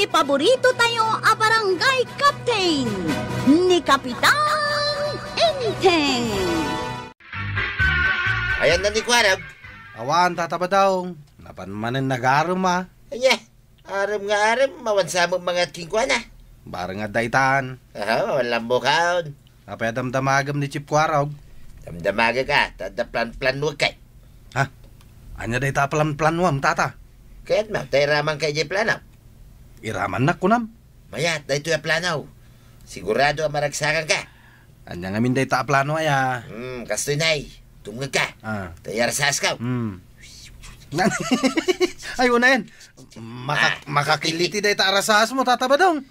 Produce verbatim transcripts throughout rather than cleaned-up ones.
Paborito tayo a barangay captain, ni Kapitan Enteng. Ayan na ni Kuarog. Awan, Tata Badong. Napan manen nagarem, a. Anya, arem nga arem, awan sa met mangat kenkuana. Bareng adda itan. Aha, awan lambukaon. Apay a damdamagem ni Chief Kuarog? Damdamagek a, ta adda plan-planuek kay. Ha? Anya dayta a plan-planuam, Tata? Kayatmo, ta iramanka idiay plano. Iramannak, kunam? Mayat, daytoy a plano. Sigurado a maragsakanka. Anya ngamin dayta a plano aya? Hmm, kastoy nay. Tumngegka. Ah. Ta iyarasaska. Hmm. Ay, unayen. Maka-, Ah. makakiliti dayta a rasaasmo, Tata Badong.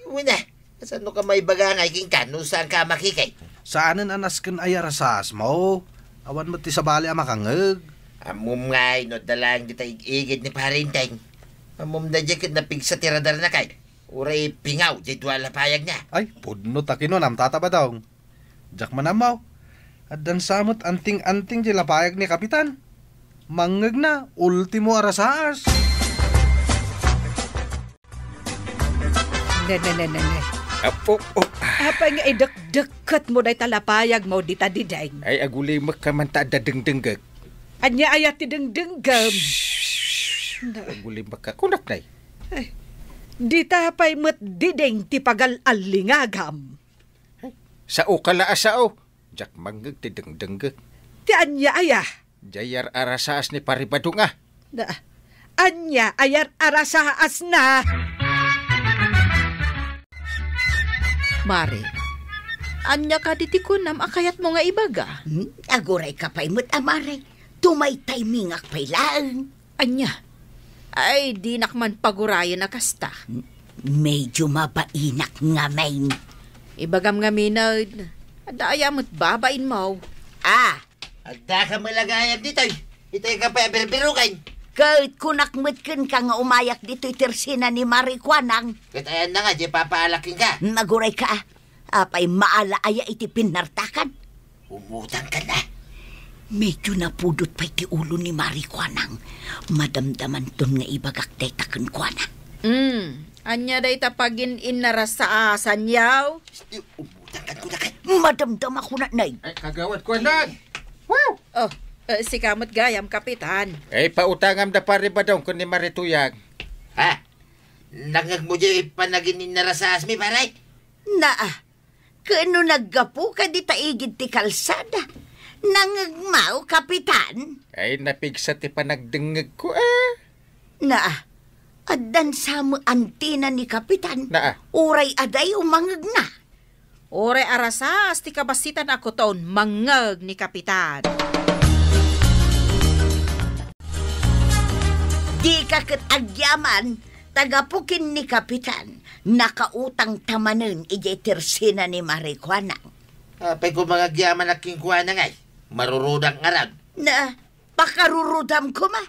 Wen a, kasano ka maibaga ngay kenka no saanka a makikit? Saanen a nasken a iyarasaasmo. Awan met ti sabali a makangngeg. Ammom ngay no adda laeng dita ig-igid ni Pare Enteng. Ammom daydiay ket napigsa ti radarna kay. Uray pingaw diay dua a lapayagna. Ay, pudno ta kinunam, Tata Badong. Diak man ammo. Addan sa met anting-anting diay lapayag ni Kapitan. Mangngegna, ultimo a rasaas. Ne, ne, ne, ne, ne. Apo, oh. Apay nga idekdekketmo dayta lapayagmo dita, Dideng? Ay, agulimekka man ta adda dengdenggek. Ania aya ti dengdenggem? Shh. Na- Agulimekka. Kunak, nay. Ay, dita pay met, Dideng, ti pagal-allingagam. Ay, sao ka la a sao. Diak mangngeg ti dengdenggek. Ti ania aya? Diay ar-arasaas ni Pare Badong a. Na, ania a yar-arasaasna? Mare, ania kadi ti kunam a kayatmo nga ibaga? Hmm? Agurayka pay met a, Mare. Tumaytaymingak pay laeng. Ania? Ay, dinak man pagurayen a kasta. M-, medyo mabainak ngamin. Ibagam ngamin, adda aya met babainmo? Ah, Adda ka malagayag ditoy. Itay ka pay a birbiruken. Ket kunak met kenka nga umayak ditoy tersina ni Mare Kuanang. Ket ayanna nga, diay papaalak kenka. Nagurayka, a. Apay maala aya iti pinnartakan? Umutangkan a. Medyo napudot pay ti ulo ni Mare Kuanang. Madamdamanton nga ibagak dayta kenkuana. Hmm, ania dayta pagin-innarasaasanyo? Umutangkan kunakay. Madamdama kunaknay. Ay, Kagawad Kuanang! Wow! Oh, eh, sika met gayam, Kapitan. Eh, pautangam da Pare Badong ken ni Mare Tuyang. Ha? Nangngegmo diay panagin-innarasaasmi, pare? Naa, ken no naggapuka dita igid ti kalsada, nangngegmo, Kapitan? Ay, napigsa ti panagdengngegko, a. Naa, addan sa met antina ni Kapitan. Naa. Uray adda umangngegna. Uray arasaas ti kabassitan a kuton, mangngeg ni Kapitan. Dika ket agyaman, ta gapu ken ni Kapitan, nakautangta manen idiay tersina ni Mare Kuanang. Apay koma nga agyamanak kenkuana ngay? Marurudak ngarud. Na, pakarurudam koma.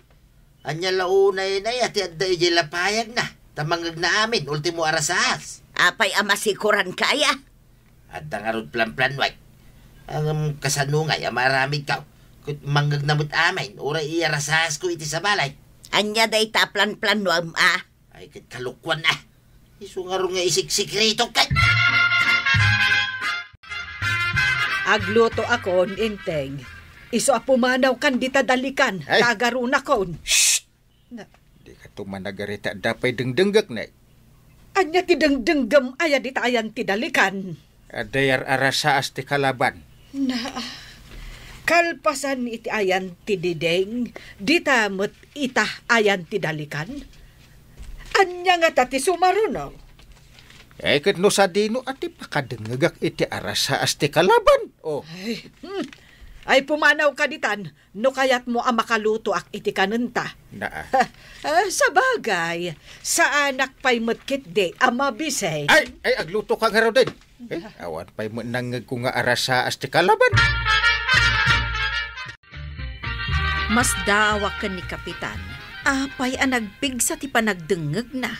Ania la unay, nay, a ti adda idiay lapayagna, ta mangngegna amin, ultimo arasaas. Apay a masikuranka aya? Adda ngarud planplanuek. Ngem kasano ngay a maaramidko? Ket mangngegna met amin, uray iyarasaasko iti sabali. Ania dayta a planplanuam, a? Ay, ket kalokuan, a. Isu ngarud nga isiksikreto ket. Aglutoakon, Enteng. Isu a pumanawkan dita dalikan, Ay! Tagarunakon. Shh! Na- Dika tumanag ita, adda pay dengdenggek, ne. Ania ti dengdenggem aya dita ayan ti dalikan? Adda yar-arasaas ti kalaban. Na, kalpasan iti ayan ti diding, dita met ita ayan ti dalikan? Ania ngata ti sumaruno? Eh, ket no sadino a ti pakadengngegak iti arasaas ti kalaban? Oh. Ay, hmm. Ay, pumanawka ditan, no kayatmo a makalutoak iti kanenta. Naa. Ah, sabagay, saanak pay met ketdi a mabisen. Ay, ay, aglutoka ngaruden. Eh, awan pay met nangngegko nga arasaas ti kalaban. Masdaawak ken ni Kapitan. Apay a nagpigsa ti panagdengngegna?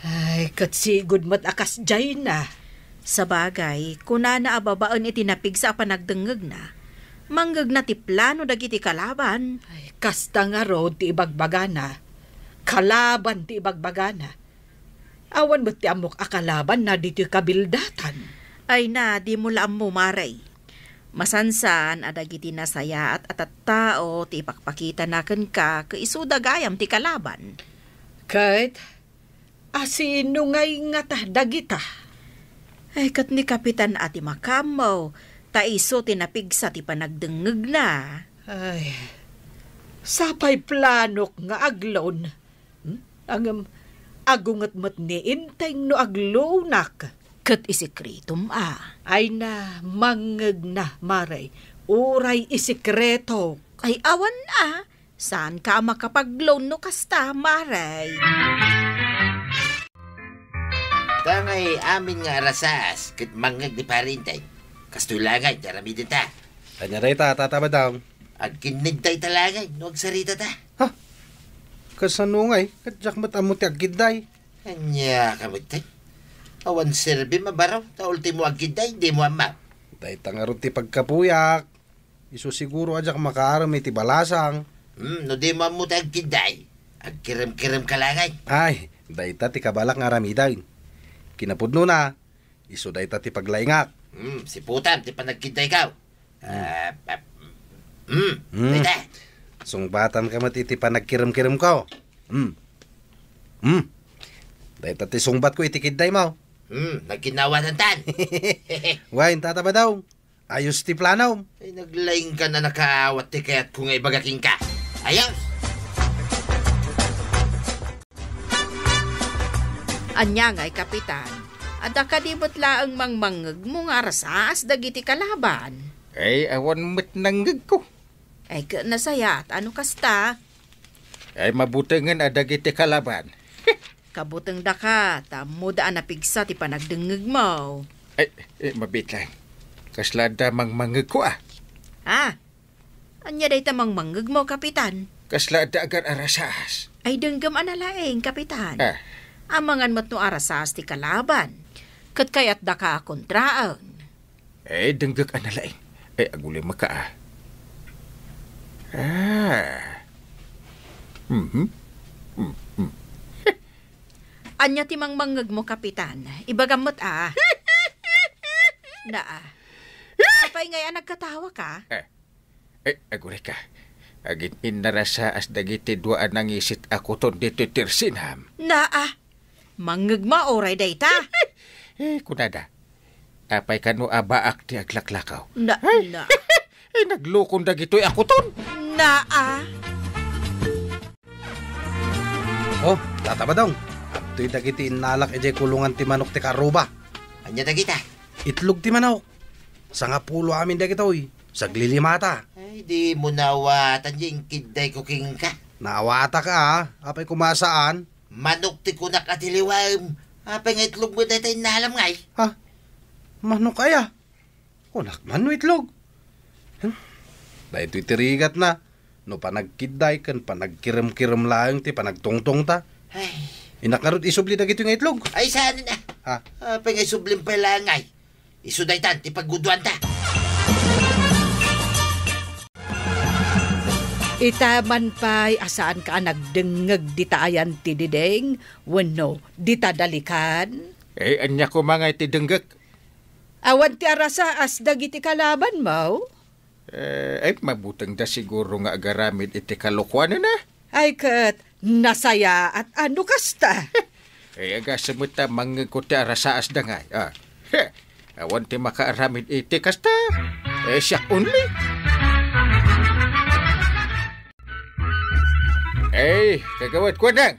Ay, ket sigud met a kasdiayna. Sabagay, kunana a babaen iti napigsa a panagdengngegna, mangngegna ti plano dagiti kalaban. Ay, kasta ngarud ti ibagbagana. Kalaban ti ibagbagana. Awan met ti ammok a kalabanna ditoy kabildatan. Ay na, dimo la ammo, Mare. Masansan a dagiti nasayaat a tattao ti ipakpakitana kenka ket isuda gayam ti kalaban. Ket asino ngay ngata dagita? Ay, ket ni Kapitan a ti makaammo, ta isu ti napigsa ti panagdengngegna. Ay, sapay planok nga agloan. Hmm? Ngem, agunget met ni Enteng no agloanak. Ket isekretom a. Ay na, mangngegna, Mare. Uray isekreto. Ay, awan a. Saanka a makapagloan no kasta, Mare. Ta ngay amin nga arasaas ket mangngeg ni Pare Enteng. Kastoy la ngay ti aramidenta. Ania dayta, Tata Badong? Agkinneg dayta la ngay no agsaritata. Ha? Kasano ngay? Ket diak met ammo ti agkidday. Ania ka met, tay? Awan serbim a baro, ta ultimo agkidday, dimo ammo. Dayta ngarud ti pagkapuyak. Isu siguro a diak makaaram iti balasang. Hmm, no dimo ammo ti agkidday, agkiremkiremka la ngay. Ay, dayta ti kabalak nga aramiden. Kinapudnona, isu dayta ti paglaingak. Hmm, siputam ti panagkiddayko. Ah, ah, hmm, hmm. Dayta. Sungbatanka met iti panagkiremkiremko. Hmm. Hmm. Dayta ti sungbatko iti kiddaymo. Hmm, nagkinnawatantan. Wen, Tata Badong. Ayos ti planom. Ay, naglaingkan a nakaawat ti kayatko nga ibaga kenka. Ayos! Ania ngay, Kapitan? Adda kadi met laeng mangmangngegmo nga arasaas dagiti kalaban? Ay, awan met nangngegko. Ay, ket nasayaat a no kasta. Ay, mabutengen a dagiti kalaban. Kabutengdaka, ta ammoda a napigsa ti panagdengngegmo. Ay, eh, mabiit laeng. Kasla adda mangmangngegko a. Ah, ania dayta mangmangngegmo, Kapitan? Kasla adda agar-arasaas. Ay, denggem a nalaing, Kapitan. Ah. Amangan met no arasaas ti kalaban. Ket kayatdaka a kontraen. Eh, denggek a nalaing. Eh, agulimaka a. Ah. Mhm. Mhm. Ania ti mangmangngegmo, Kapitan? Ibagam met a. Naa. Apay ngay a nagkatawaka? Eh, eh, agurayka. Agin-innarasaas dagiti dua a nangisit a kuton ditoy tersinam. Naa. Mangngegmo uray dayta? Eh, kunada. Apay kano a baak ti aglaklakaw? Na, ay, na. Ay, naglukon dagitoy a kuton. Naa. Oh, Tata Badong, adtoy dagiti innalak idiay kulungan ti manok ti karuba. Ania dagita? Itlog ti manok. Sangapulo amin dagitoy. Saglilimata. Ay, dimo naawatan diay inkiddayko kenka. Naawatak a, apay koma saan? Manok ti kunak a ti liwem. Apay nga itlog met dayta innalam ngay? Ha? Manok aya? Kunak man no itlog. Hmm? Daytoy ti rigatna. No panagkidday ken panagkiremkirem laeng ti panagtungtongta. Ay. Innak ngarud isubli dagitoy nga itlog. Ay, saan na? Ha? Apay nga isublim pay laeng ngay? Isu daytan ti pagguduanta. Ita man pay a saanka a nagdengngeg dita ayan ti diding wenno dita dalikan? Eh, ania koma nga iti denggek? Awan ti arasaas dagiti kalabanmo? Eh, ay, mabutengda siguro nga agaramid iti kalokuanana. Ay, ket nasayaat a no kasta. Eh, agasem met ta mangngegko ti arasaasda ngay. Ah. Heh, awan ti makaaramid iti kasta. Eh, siak only. Eh, kagawad, kuanang.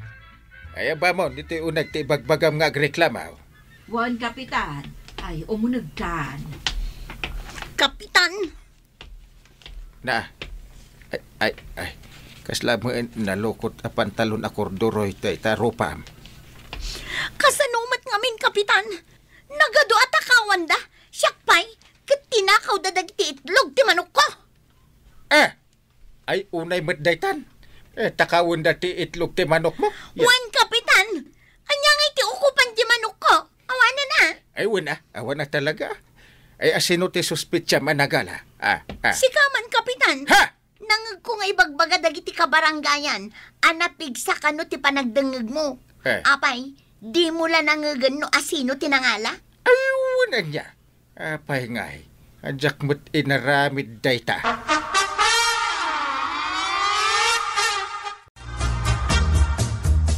Ay, abamon, ditoy uneg ti ibagbagam nga agreklamo. Wen, Kapitan. Ay, umunegkan. Kapitan! Na, ay, ay, ay. Kasla met nalukot a pantalon a korduroy dayta rupam. Kasano met ngamin, Kapitan? Nagadu a takawanda, siak pay, ket tinakawda dagiti itlog ti manokko. Eh, ay, unay met daytan. Eh, takawenda ti itlog ti manokmo? Ya. Wen, Kapitan. Ania ngay ti ukupan ti manokko? Awanan a. Ay, wen a. Awan a talaga. Ay, asino ti suspetsam a nagala? Ah, ah. Sika man, Kapitan. Ha? Nangngegko nga ibagbaga dagiti kabarangayan a napigsa kano ti panagdengngegmo. Eh. Apay, Dimo la nangegen no asino ti nangala? Ay, wen ania. Apay ngay, a diak met inaramid dayta.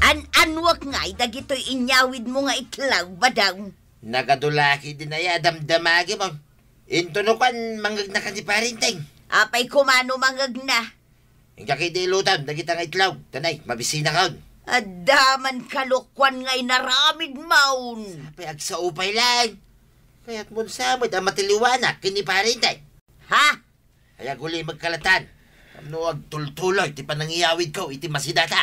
An-annuek ngay dagitoy inyawidmo nga itlog, Badong? Nagadu la ketdin aya a damdamagem. Intono kuan, mangegnaka ni Pare Enteng. Apay koma no mangegna? Inka ketdi iluton dagita nga itlog, ta nay, mabisinakon. Adda man kalokuan nga inaramidmon. Apay agsao pay laeng. Kayatmon sa met a matiliwanak ken ni Pare Enteng. Ha? Ay, agulimegka latta. Tapno agtultuloy ti panangiyawidko iti masidata.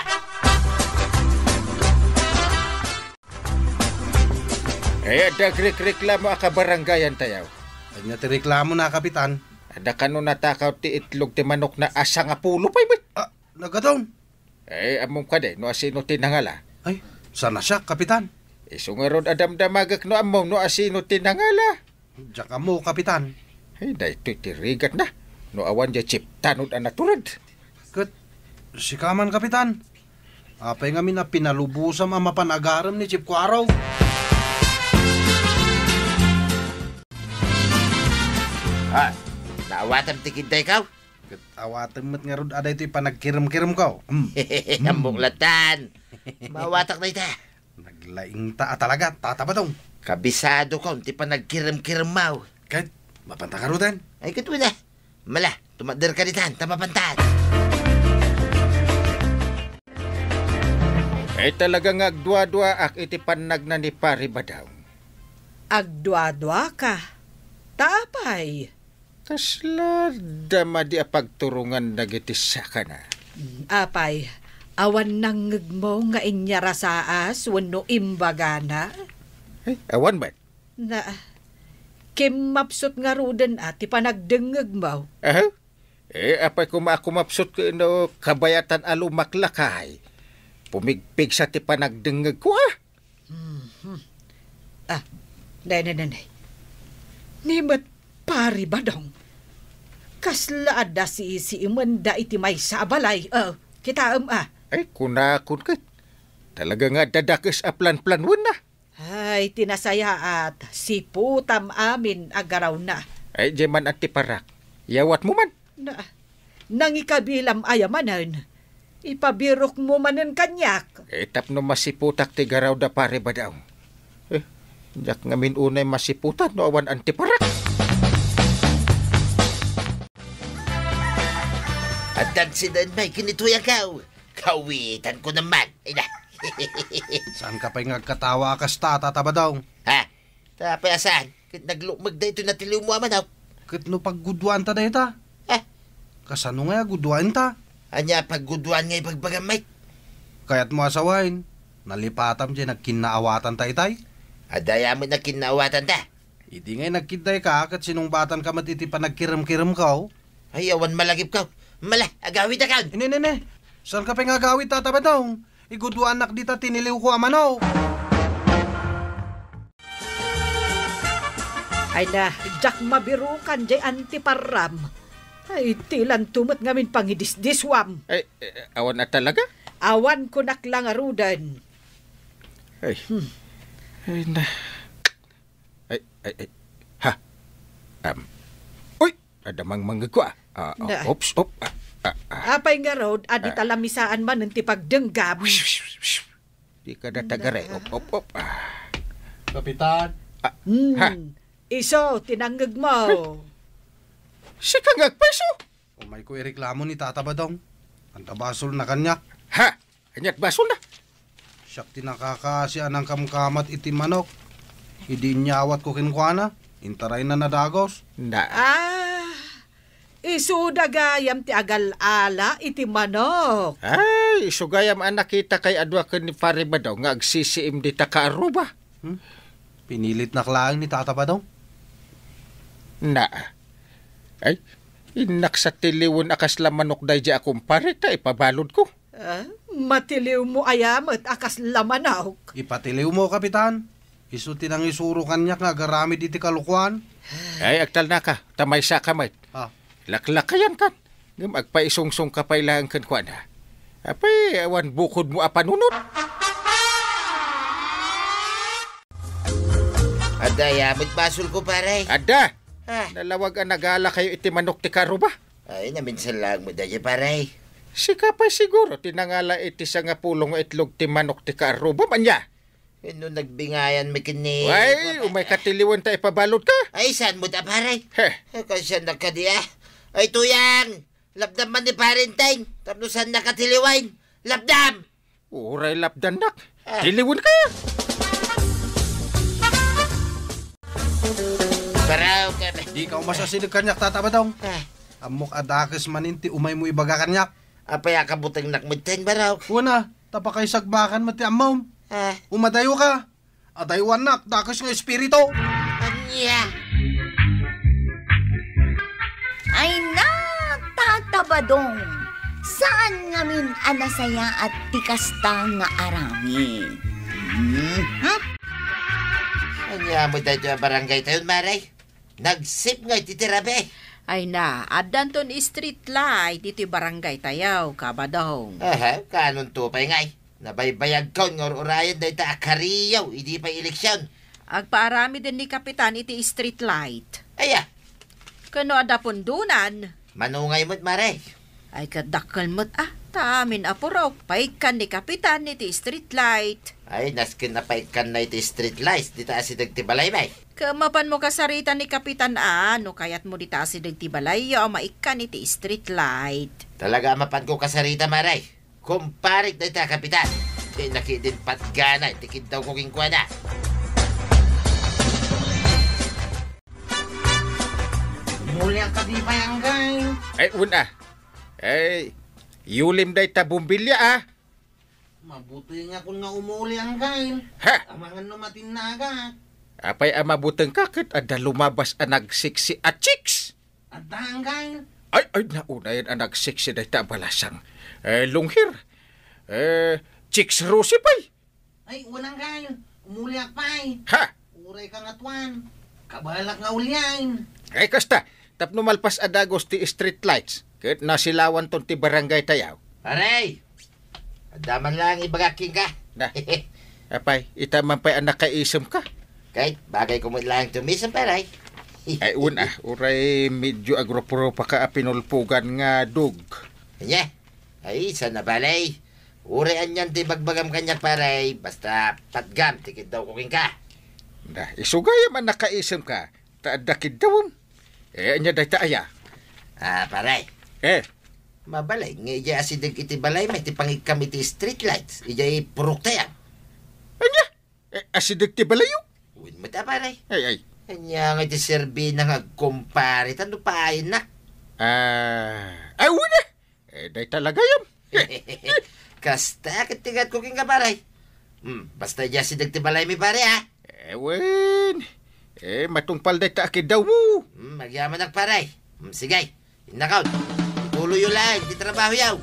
Ay, adda agrikreklamo a kabarangayantayo. Ania ti reklamona, Kapitan? Adda kano natakaw ti itlog ti manokna a sangapulo pay met. Ah, nagadaw. Eh, ammom kadi no asino ti nangala? Ay, saan a siak, Kapitan? Isu ngarud a damdamagek no ammom no asino ti nangala. Diak ammo, Kapitan. Ay, daytoy ti rigatna. No awan diay chip tanod a natured. Ket sika man, Kapitan. Apay ngamin a pinalubosam a mapan agarem ni Chip Kuaro? Ah, naawatam ti kiddayko? Ket awatem met ngarud a daytoy panagkiremkiremko. Hmm. Hmm. Ammok latta. Maawatak dayta. Naglaingta a talaga, Tata Badong. Kabisadokon ti panagkiremkiremmo. Ket, mapanta ngaruden? Ay, ket wen a. Mala, tumadderka ditan, ta mapantan. Ay, talaga nga agduaduaak iti pannagna ni Pare Badong. Agduaduaka? Ta apay? Kasla adda madi a pagturongan dagiti sakana. Mm, apay, awan nangngegmo nga inyarasaas wenno imbagana? Ay, awan met. Na, kimmapsut ngaruden a ti panagdengngegmo. Aha? Eh, apay koma a kumapsut ken no kabayatan a lumaklakay? Pumigpigsa ti panagdengngegko, a? Mhm. Ah, ne, ne, ne, ne. Ni met Pare Badong. Kasla adda siisiimenda iti maysa a balay. Oh, kitaem, a. Ay, kunakon ket. Talaga nga adda dakes a planplanwenna. Ay, ti nasayaat, siputam amin a garawna. Ay, diay man-an ti parak. Yawatmo man. Na, nangikabilam aya manen? Ipabirokmo manen kaniak. Eh, tapno masiputak ti garawda, Pare Badong. Eh, diak ngamin unay masiputan no awan-an ti parak. Addan siden may kinituyagaw. Kawitanko naman. Ay na. Saanka pay nga agkatawa a kasta, Tata Badong? Ha? Ta apay a saan? Ket naglukmeg daytoy natiliwmo a manok. Ket no pagguduanta dayta? Eh? Kasano nga a guduaenta? Ania a pagguduan nga ibagbagam, Mike? Kayatmo a sawen, nalipatam diay nagkinnaawatanta itay? Adda aya met nagkinnaawatanta. Idi ngay nagkiddayka ket sinungbatanka met iti panagkiremkiremko. Ay, awan malagipko. Mala, agawitakon. Ini, ini, ini. Saanka pay nga agawid, Tata Badong? Iguduanak dita tiniliwko a manok. Ay na, diak mabirukan diay antiparram. Ay, ti lanto met ngamin pangidisdiswam. Ay, eh, awan a talaga? Awan kunak la ngaruden. Ay. Hmm. Ay na. Ay, ay, ay. Ha? Am. Uy! Adda mangmangngegko, a. Ah, ah, Da. Oops, op. Ah, ah, ah. Apay ngarud, a dita Ah. lamisaan manen ti pagdenggam. Dika da tagaray. Da. Op, op, op. Ah. Kapitan. Ah, Hmm. ha? Isu, ti nangngegmo. Sika nga agpaiso? Umayko ireklamo ni Tata Badong. Anta basolna kaniak? Ha? Aniat basolna? Siak ti nakakaasi a nangkamkamat iti manok. Idi inyawatko kenkuana, intarayna nadagos. Na. Ah, isuda gayam ti agal-ala iti manok. Ay, isu gayam a nakitakay a dua ken ni Pare Badong nga agsisiim dita kaaruba. Hmm? Pinilitnak laeng ni Tata Badong. Na. Ay, innak sa tiliwen a kasla manok daydiay a kumpare ta ipabaludko. Ah, matiliwmo aya met a kasla manok? Ipatiliwmo, Kapitan. Isu ti nangisuro kaniak nga agaramid iti kalokuan. Ay, agtalnaka, ta maysaka met. Ah. Laklakayankan. Ngem agpaisungsongka pay laeng kenkuana. Apay, awan bukodmo a panunot? Dayta met basolko, pare. Adda! Ah. Nalawag a nagalakayo iti manok ti karuba? Ay, naminsan lang mo dayta, pare. Sika pay siguro ti nangala iti sangapulo nga itlog ti manok ti karuba, ania? Wenno nagbingayan mi ken ni Ay, kuwan, umayka ti liwen ta ipabaludka. Ay, saan mo ta, pare? He. Ay, kasyan na kadi, ah. Ay, Tuyang! Lapdam man ni Parenteng, tapno saan na ka ti liwen. Lapdam! Uray lapdannak. Ah. Ti liwenka. Baraw ka na. Dika umas asideg kaniak, Tata Badong. Ah. Ammok a dakes manen ti umaymo ibaga kaniak. Apay a kabutengnak metten, baraw? Wen a, ta pakaisagbakan met ti ammom. Ah. Umadayoka. Adaywannak dakes nga espiritu. Ania? Ay na, Tata Badong. Saan ngamin a nasayaat ti kasta nga aramid? Hmm? Ania met daytoy a barangay tayon, Mare? Nagsipnget iti rabii. Ay na, addanton street light iti barangay tayo, Kabadong. Aha, kaanonto pay ngay? Nabaybayagkon nga ur-urayen dayta a kariyo idi pay eleksion. Agpaaramiden ni Kapitan iti street light. Aya? Ken no adda pundonan. Mano ngay met, Mare? Ay, ket dakkel met, ah, ta amin a purok. Paikkan ni Kapitan iti street light. Ay, nasken a paikkanna iti street light, dita asideg ti balay, Mare. Ket mapanmo kasarita ni Kapitan a, no kayatmo dita asideg ti balayyo a maikkan iti street light. Talaga a mapanko kasarita, Mare. Kumparek dayta a Kapitan. Ti nakidin patgana iti kiddawko kenkuana. Muliak ka di pay, Anggail. Ay, una. Ay, yulim dayta bumbilya, ah. Mabutengakon nga umuli, Anggail. Ha? Amangan no matinnagak. Apay a mabutengka ket adda lumabas a nagseksi a chicks? Adda, Anggail. Ay, ay, naunayen a nagseksi dayta a balasang. Eh, lunghir. Eh, chicks Rosie pay. Ay, wen, Anggail. Umuliak pay. Ha? Uray ka nga tuan. Kabalak nga uliain. Ay, kasta, tapno malpas a dagus ti street lights, ket nasilawanton ti barangay tayo. Pare! Adda man lang ibagak kenka. Na. Apay, ita man pay a nakaisemka. Kay, bagay ko met lang tumisem, pare. Ay, una, uray medyo agrup-rupa ka a pinulpugan nga dug. Anya? Ay, saan a bale. Uray anian ti ibagbagam kaniak, pare, basta patgam ti kiddawko kenka. Na, isu gayam a nakaisemka, ta adda kiddawem. Eh, ania dayta aya? Ah, pare. Eh. Mabalin nga idiay asideg iti balaymi ti pangikkam iti street lights, idiay purok tayo. Ania? Eh, asideg ti balayyo? Wen met a, pare. Ay, ay. Ania nga iti serbina nga agkumpare, ta no paayna? Ah, ay, wen a. Eh, dayta la gayam. Kasta ket ti gatko kenka, pare. Hmm, basta idiay asideg ti balaymi, pare, ha? Eh, wen. Eh, matungpal dayta a kiddawmo. Hmm, agyamanak, pare. Hmm, sige. Innakon, ituloyyo laeng ti trabahoyo.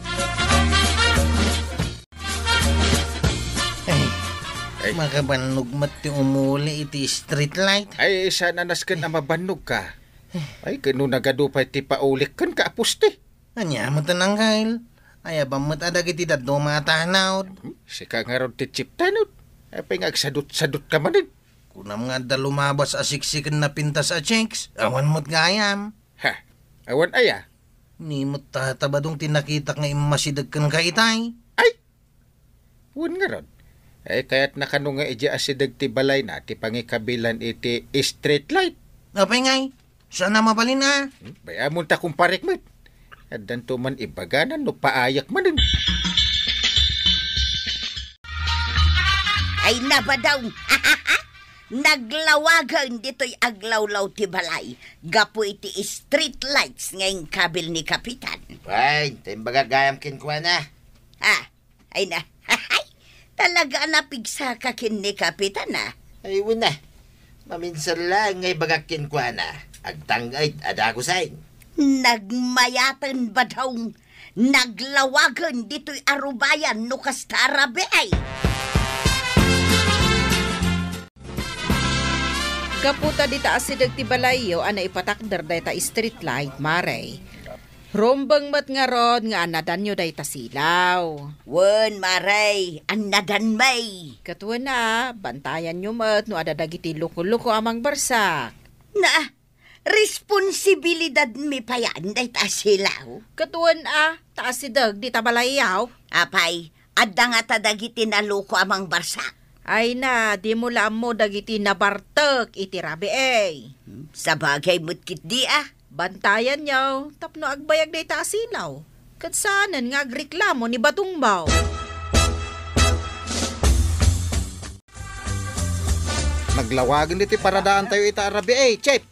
Ay, ay. Makabannog met ti umuli iti street light. Ay, saan a nasken a mabannogka. Ay, ken no nagadu pay ti paulik kenka a poste. Ania met, Anggail? Ayaban met a dagiti dadduma a tanod. Hmm, sika ngarud ti chief tanod. Apay nga agsadut-sadutka manen? Kunam nga adda lumabas a siksi ken napintas a chicks. Awan met gayam. Ha? Awan aya? Ni met Tata Badong ti nakitak nga immasideg kenka itay. Ay! Wen ngarud. Ay, kayatna kano nga idiay asideg ti balayna ti pangikabilan iti street light. Apay ngay? Saan a mabalin a? Hmm? Bay-amon ta kumparek met. Addanto man ibaganan no paayak manen. Ay, na, Badong. Naglawagen ditoy aglawlaw ti balay gapu iti street lights nga inkabil ni Kapitan. Wen, ta imbagak gayam kenkuana. Ah, ay na. Talaga a napigsaka ken ni Kapitan, ah. Ay, wen a. Maminsan laeng nga ibagak kenkuana. Agtang-ed a dagusen. Nagmayaten, Badong. Naglawagen ditoy a rubayan no kasta a rabii. Gapu ta dita asideg ti balayyo a naipatakder dayta street light, Mare. Rumbeng met ngarud nga annadanyo dayta silaw. Wen, Mare, annadan, May. Ket wen a, bantayanyo met no adda dagiti luko-luko a mangbarsak. Na, responsibilidadmi payan dayta a silaw. Ket wen a, ta asideg dita balayyo. Apay, adda ngata dagiti naluko a mangbarsak? Ay na, dimo la ammo dagiti nabartek iti rabii. Hmm, sabagay met ketdi a. Bantayanyo tapno agbayag dayta a silaw. Ket saanen nga agreklamo ni Badong Maw. Naglawagen iti paradaantayo ita a rabii, Chef.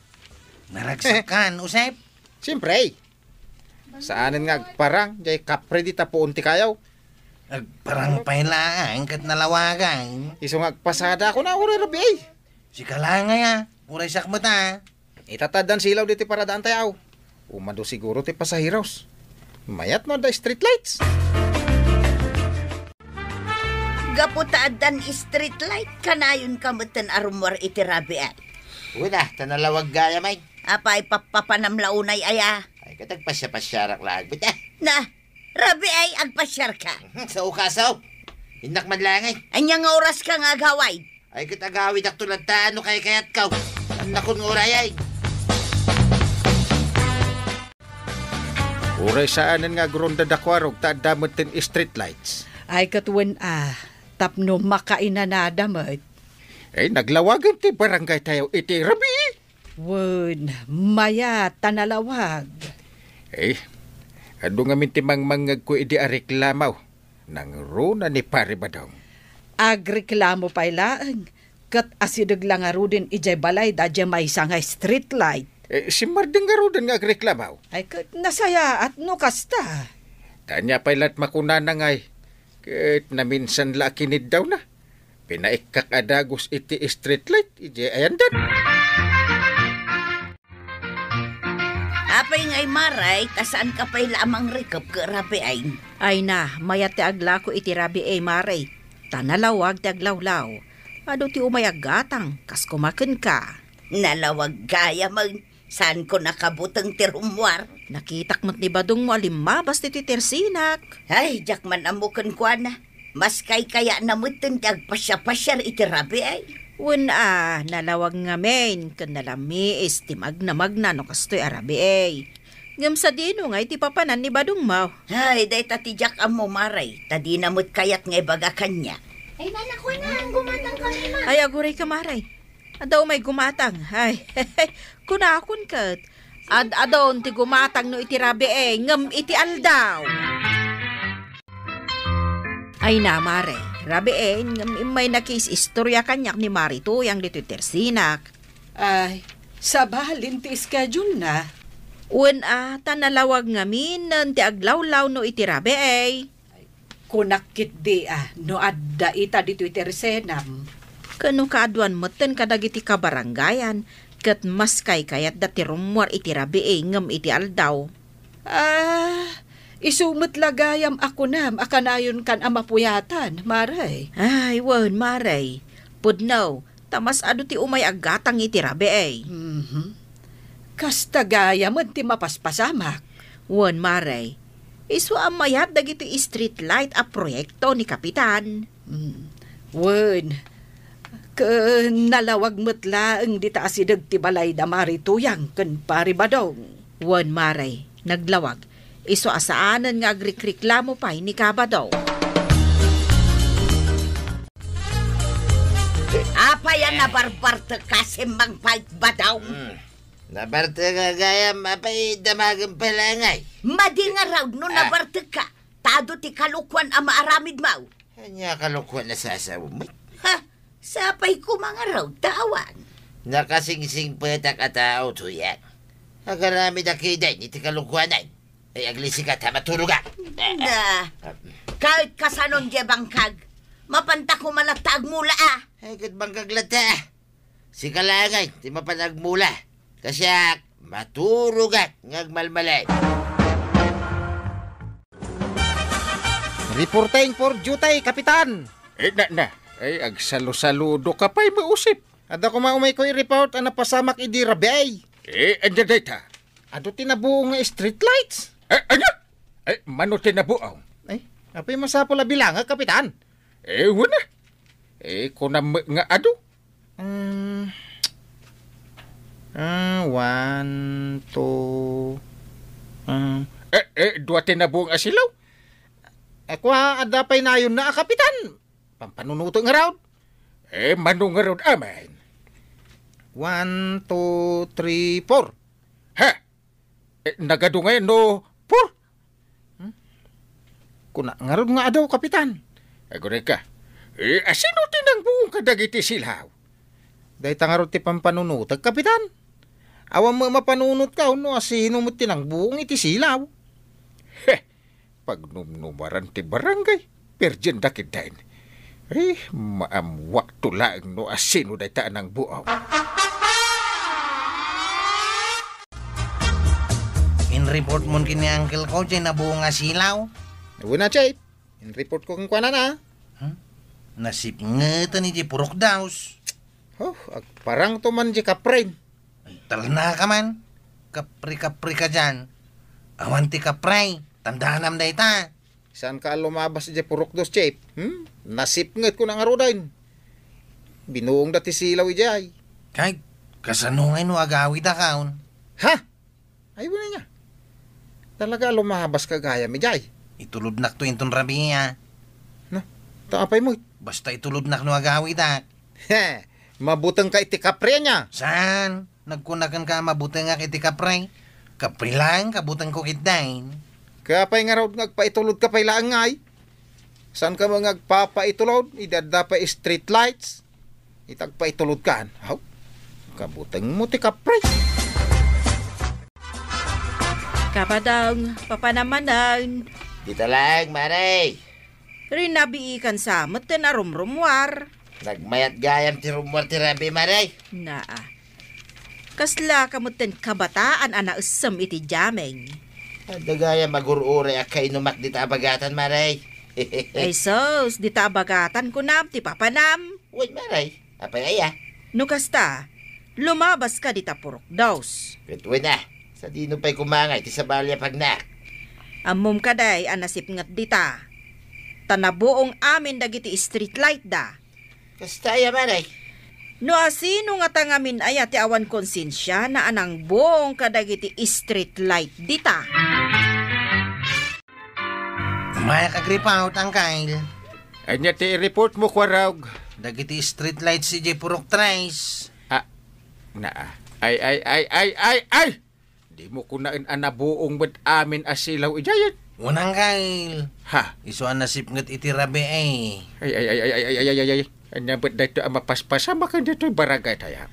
Naragsak kan, Usep? Siyempre. Saanen nga agparang, jay kapre dita puon ti kayaw. Agparang pay laeng ket nalawagan. Isu nga agpasada ako na, uray rabii. Sika la ngay a, uray sakmet a. Ita ta addan silaw diti paradaantayo. Umadu siguro ti pasaheros. Mayat no adda street lights. Gapu ta addan street light, kanayonka metten a rummuar iti rabii. Wen a, ta nalawag gayam ay. Apay, pappapanam la unay aya? Ay, ket agpasiapasiarak laeng met a. Na, rabii, agpasiarka? Sao kaso? Innak man laeng ay. Ania nga oraska nga agawid? Ay, ket agawidakto latta no kaykayatko. Annakon nga urayay. Uray saanen nga agrondada kuarog ta adda metten street lights. Ay, ket wen a, tapno makainanada met. Ay, naglawagen ti barangaytayo iti rabii. Wen, mayat ta nalawag. Ay, adu ngamin ti mangmangngegko idi a reklamo. Nangruna ni Pari Badong. Agreklamo pay laeng, ket asideg la ngaruden idiay balayda diay maysa nga street light. Eh, simmardeng ngaruden nga agreklamo. Ay, ket nasayaat no kasta. Ta ania pay la't makunana ngay, ket naminsan la a kiniddawna. Pinaikkak a dagus iti street light, idiay ayandan. Apay ngay, Mare, ta saanka pay la a mangrikep ket rabii? Ay na, mayat ti aglako iti rabii, Mare. Ta nalawag ti aglawlaw. Adu ti umay aggatang, kas koma kenka. Nalawag gayamen, saanko nakabuteng ti rummuar. Nakitak met ni Badongmo a limmabas ditoy tersinak. Ay, diak man ammo kenkuana. Maskaykayatna metten ti agpasiapasiar iti rabii. Wen a, nalawag ngamin ken nalamiis ti magnamagna no kastoy a rabii. Ngem sadino ngay ti papanan ni Badongmo? Ay, dayta ti diak ammo, Mare, ta dina met kayat nga ibaga kaniak. Ay, nana, kuana, gumatang kami, ma. Ay, agurayka, Mare. Adda umay gumatang. Ay, kunakon ket. Ad-adun ti gumatang no iti rabii, ngem iti aldaw. Ay na, Mare, rabii, ngem immay nakiis-istoria kaniak ni Mari Tuyang ditoy tersinak. Ay, sabalen ti schedule na. Wen a, ta nalawag ngamin ti aglawlaw no iti rabii. Kunak ketdi a no adda ita ditoy ti resenam. Ken no kaaduan metten kadagiti kabarangayan, ket maskaykayatda ti rummuar iti rabii ngem iti aldaw. Ah, isu met la gayam a kunam a kanayonkan a mapuyatan, Mare. Ay, wen, Mare. Pudno, ta mas adu ti umay aggatang iti rabii. Mhm. Kasta gayamen ti mapaspasamak. Wen, Mare, isu a mayat dagiti street light a proyekto ni Kapitan. Mm. Wen, ken nalawag met laeng dita asideg ti balayda Mari Tuyang ken Pari Badong. Wen, Mare, naglawag. Isu a saanen nga agrikriklamo pay ni Kabado. Apay a nabarbartek a simmangpet, Badaw? Hmm. Nabartek a gayam, apay damagen pay laeng ay. Madi ngarud no nabartek ka, ta adu ti kalokuan a maaramid mo. Ania kalokuan a sasao met? Ha? Sapay koma ngarud, ta awan. Nakasingsingpetak a tao, Tuyang. Agaramidak kadi iti kalokuanan. Ay, aglisikat ta maturogak. Na, kahit kasanon diay bangkag, mapanta koma latta agmula, a. Ay, ket bangkag latta. Sika laeng ti mapan agmula. Ta siak, maturogak nga agmalmalem. Reporting for duty, Kapitan! Eh, na, na. Ay, agsalusaludoka pay, Mausip. Adda koma umayko i-report a napasamak idi rabii. Eh, ania dayta? Adu ti nabuong nga street lights. Eh, ania? Eh, mano ti nabuong? Ay, apay masapul a bilangak, Kapitan? Eh, wen a. Eh, kunam met nga adu. Mm. Ah, one, two, um. Eh, eh, dua ti nabuong a silaw? Eh, kua, adda pay nayonna a, Kapitan. Pampanunotek ngarud. Eh, mano ngarud amin? One, two, three, four. Ha? Eh, nagadu ngayon no four? Hmm? Kuna ngarud nga adu, Kapitan. Aguray ka. Eh, asino ti nangbuong kadagiti silaw? Dayta ngarud ti pampanunotek, Kapitan. Awan met mapanunotka no asino met ti nangbuong iti silaw. Heh, pagnumnumaran ti barangay, perdienda ketdin. Eh, maammuakto laeng no asino dayta a nangbuong. In-reportmon ken ni uncle ko diay nabuong a silaw? Wen a, Chief. In-reportko kenkuana. Hmm? Nasipngeten idiay purok daus. Oh, agparangto man diay kapren. Ay, talnaka man. Kapre-kapreka diay. Awan ti kapre. Tandaanam dayta. Saanka a lumabas idiay purok daus, Chief? Hmm? Nasipnget ko na ngaruden. Binuongda ti silaw idiay. Kay, kasano ngay no agawidakon? Ha? Ay, wen a. Talaga a lumabaska gayam idiay? Itulodnakto inton rabii. No, ta apay met? Basta itulodnak no agawidak. He, mabutengka iti kapre ania? Saan? Nagkuna kenka a mabutengak iti kapre? Kapre laeng kabutengko ketdin. Kaya pay ngarud nga agpaitulodka pay laeng ngay? Saanka met nga agpapaitulod idi adda pay street lights? Ita agpaitulodkan. Haw? Kabutengmo ti kapre. Kabadong, papanam manen. Dita laeng, Mare. Rinabiikan sa met ten a rumrumuar. Nagmayat gayam ti rummuar ti rabii, Mare. Naa. Kasla ka met ten kabataan a naessem iti jameng. Adda gayam agur-uray a kainumak dita a bagatan, Mare. Ay sus, dita a bagatan kunam ti papanam. Wen, Mare. Apay aya? No kasta, lumabaska dita purok daus. Ket wen a, sadino pay koma nga iti sabali a pagnak? Ammom kadi a nasipnget dita. Ta nabuong amin dagiti street light da. Kasta aya, Mare? No asino ngata ngamin aya ti awan konsensiana a nangbuong kadagiti street light dita? Mayak agripot, Angkal. Ania ti i-report mo, Kuarog? Dagiti street lights idiay purok tres. Ah, naa. Ay, ay, ay, ay, ay, ay! Dimo kunaen a nabuong met amin a silaw idiay. Wen, Angkal. Ha? Isu a nasipnget iti rabii. Ay, ay, ay, ay, ay, ay, ay, ay, ay. Ania met daytoy a mapaspasamaken ditoy barangay tayo?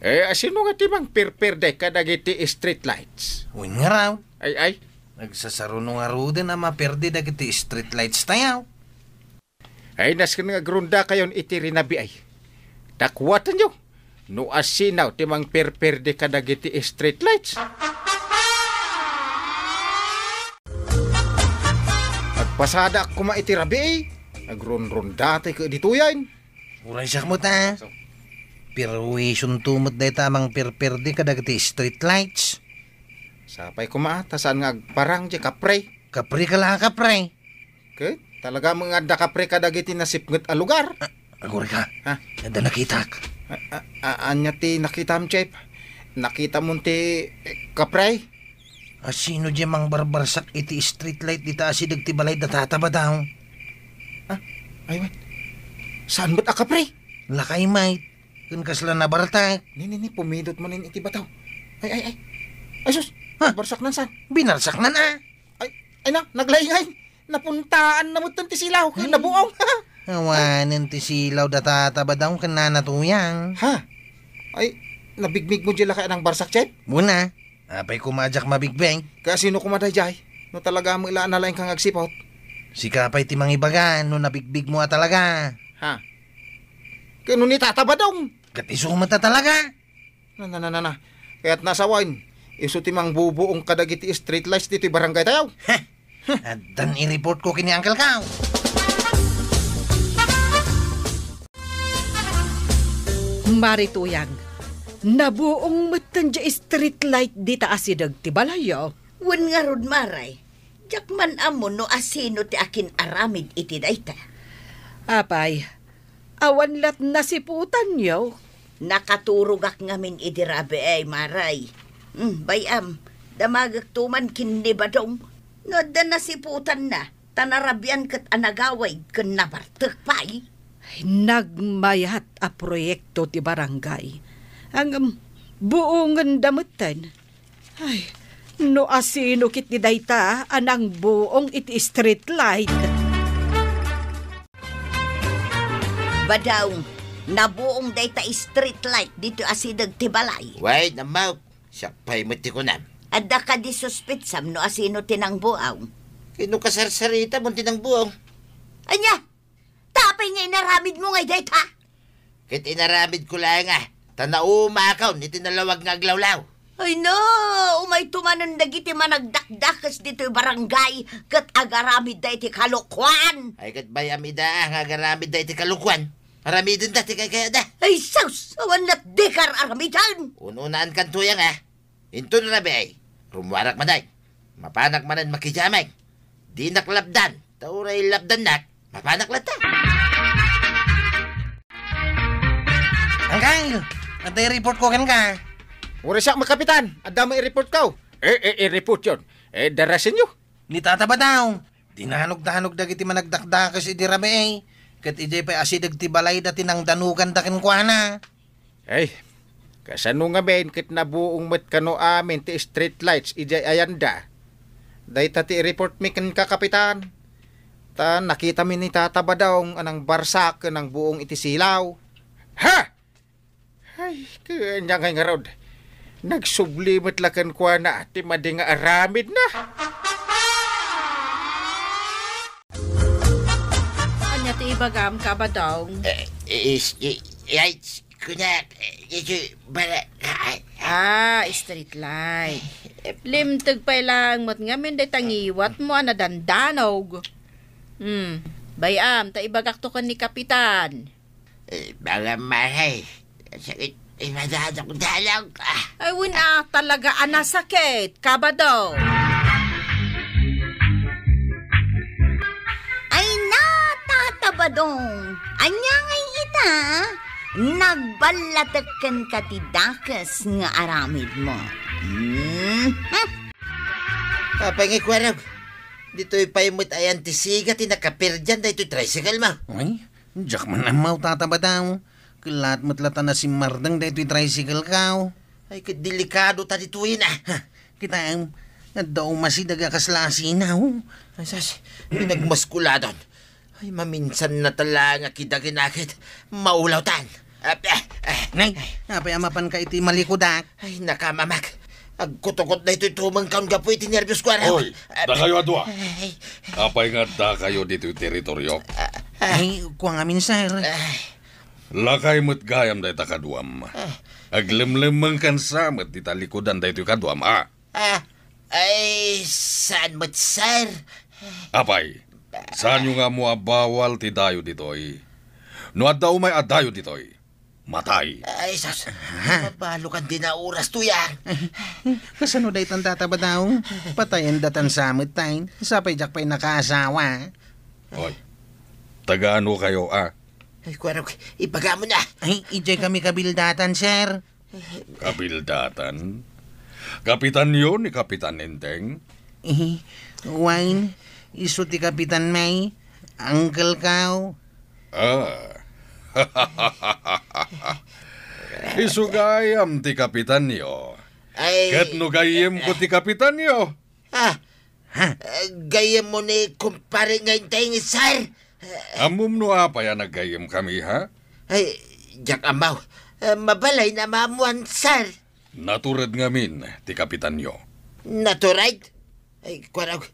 Eh, asino nga ti mangperperde kadagiti street lights? Wen ngarud. Ay, ay. Nagsasaruno ngaruden a maperde dagiti street lights tayo. Ay, nasken nga agrundakayon iti rinabii. Ta kuatenyo, no asino ti mangperperde kadagiti street lights. Agpasadaak koma iti rabii, agrunrundatay ket ditoyen. Uray siak met a. Perwisyon to met dayta a mangperperde kadagiti street lights. Sapay koma, ta saan nga agparang diay kapre. Kapre ka la, kapre. Ket talaga met nga adda kapre kadagiti nasipnget a lugar. Ah, aguray ka. Ha? Adda nakitak. A, a, a, ania ti nakitam, Chief? Nakitam ti, eh, kapre? Asino diay mangbarbarsak iti street light dita asideg ti balay da Tata Badong? Ah, ay, wen. Saan met a kapre? Lakay met. Ken kasla nabartak. Ni, ni, ni, pumidot manen iti bataw. Ay, ay, ay. Ay, sus! Ha? Nabarsaknan saan? Binarsaknan a. Ay, ay na, naglaingay. Napuntaan na met ti silaw. Ay. Nabuong. Awanen ti silaw da Tata Badong ken Nana Tuyang. Ha? Ay, nabigmig mo diay lakay a nangbarsak, Chief? Wen a. Apay koma a diak mabigmig? Kasino koma daydiay? No talaga met la a nalaingka nga agsiput. Sika pay ti mangibaga no nabigmig mo a talaga. Ha? Ken no ni Tata Badong? Ket isu met a talaga. Na, na, na, na, na. Kayat na sawen, isu ti mangbubuong kadagiti street lights ditoy barangay tayo. Heh. Addan i-report ko ken ni Uncle Kao. Mari Tuyang, nabuong metten diay street light dita asideg ti balayyo. Wen ngarud, Maray, diak man ammo no asino ti akin-aramid iti dayta. Apay, awan lat nasiputanyo? Nakaturogak ngamin idi rabii, Maray. Hmm, bay-am, damagekto man ken ni Badong. No adda nasiputanna, ta narabian ket a nagawid ken nabartek pay. Nagmayat a proyekto ti barangay. Ngem, buongenda metten. Ay, no asino ketdi dayta a nangbuong iti street light? Badong, nabuong dayta street light ditoy asideg ti balay. Wait, Ammaw. Siak pay met ti kunam. Adda kadi suspetsam no asino ti nangbuong? Ket no kasarsaritam ti nangbuong? Ania? Ta apay nga inaramidmo ngay dayta? Ket inaramidko laeng a, ta naumakon iti nalawag nga aglawlaw. Ay no, umayto manen dagiti managdakdakes ditoy barangay ket agaramidda iti kalokuan. Ay, ket bay-am ida nga agaramidda iti kalokuan. Aramidenda ti kaykayatda. Ay sus, awan lat dika ar-aramiden. Un-unaankanto aya nga. Inton rabii, rummuarak manen. Mapanak manen makijameng. Dinak lapdan, ta uray lapdannak, mapanak latta. Angkel, adda i-reportko kenka. Uray siak met, Kapitan, adda met i-reportko. Eh, eh, i-reportyon. Eh, darasenyo. Ni Tata Badong, dinanogdanog dagiti managdakdakes idi rabii, ket idiay pay asideg ti balayda ti nangdanoganda kenkuana. Ay, kasano ngamin ket nabuong met kano amin ti street lights idiay ayanda? Dayta ti i-report mi kenka, Kapitan. Ta nakitami ni Tata Badong a nangbarsak ken nangbuong iti silaw. Ha? Ay, kanya ngay ngarud. Nagsubli met la kenkuana ti madi nga aramidna. Ania ti ibagam, Kabadong? Eh, is, i-, ay, kunak, eh, iti bara-, ay. Ah, street light. Limteg pay lang met ngamin dayta ngiwatmo a nadandanog. Hmm, bay-am, ta ibagakto ken ni Kapitan. Eh, bala maray. Sakit, imadadok dalog. Ah. Ay, wen a, talaga a nasakit, Kabado. Ay na, Tata Badong. Ania ngay ita? Nagballatek kenka ti dakes nga aramidmo. Hmm? Apay nga ikuarog? Ditoy pay met ayan ti siga ti nakaperdian daytoy tricycle mo. Ay, diak man ammo, Tata Badong. Kellat met la ta nasimmardeng daytoy tricycle ko. Ay, ket delikado ta ditoy na. Ha, kitaem, adda umasideg a kasla asina, oh. Ay, sas, pinagmaskuladon. Ay, maminsan na talaga kita kinakit. Maulawtan. Ah, ah, ah. Nay, apay a mapanka iti malikudak? Ay, nakamamak. Agkutukot daytoy tumengko gapu iti nerbios ko, aram. Oy, ah, dakayo a dua. Ay. Apay nga addakayo ditoy teritoriok? Ah, ah. Ay, kua ngamin, sir. Ay. Lakay met gayam dayta kaduam. Ah. Aglemlemmengkan sa met dita likudan daytoy kaduam, a? Ah, ay, saan met, sir? Apay, saanyo nga ammo a bawal ti dayo ditoy? No adda umay a dayo ditoy, matay. Ay, sus. Ha? Mabalokan ti naoras to, ya. Kasano daytan, Tata Badong? Patayen datan sa met, tay. Sapay diak pay nakaasawa. Oy, taga-ano kayo, a? Ay, kuarog, ibagam na. Ay, idiay kami kabildatan, sir. Kabildatan? Kapitanyo ni Kapitan Enteng? Eh, wen, isu ti Kapitan May, uncle ko. Ah. Isu gayam ti kapitanyo. Ay. Ket no gayyemko ti kapitanyo, ah, ha? Eh, gayyemmo ni kumpare nga Enteng, sir. Ammom no apay a naggayyemkami, ha? Ay, diak ammo. Eh, mabalin a maammoan, sir. Natured ngamin ti kapitanyo. Natured? Ay, kuarog,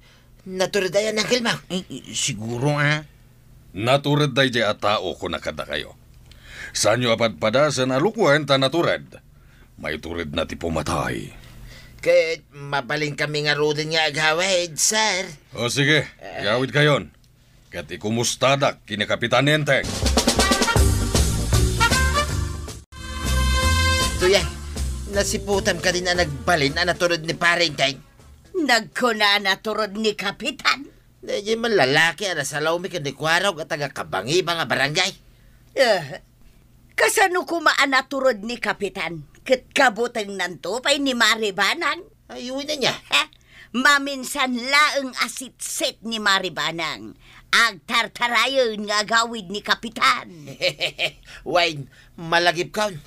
natured aya, uncle mo? Eh, siguro, a. Natured daydiay a tao, kunak kadakayo. Saanyo a padpadasen a lukuen ta natured. Maituredna ti pumatay. Ket mabalinkami ngaruden nga agawid, sir. O sige, eh, agawidkayon. Ket ikumustadak ken ni Kapitan Enteng. Tuya, nasiputam kadin a nagbalin a natured ni Pare Enteng? Nagkuna a naturod ni Kapitan. Daydiay man lalaki a nasalaw mi ken ni Kuarog a taga-Kabangiba nga barangay. Eh, kasano koma a naturod ni Kapitan? Ket kabutengnanto pay ni Mari Banang. Ay, uy, ania? Ha? Maminsan laeng a sitsit ni Mari Banang. Agtartarayen nga agawid ni Kapitan. Wen, malagipkon.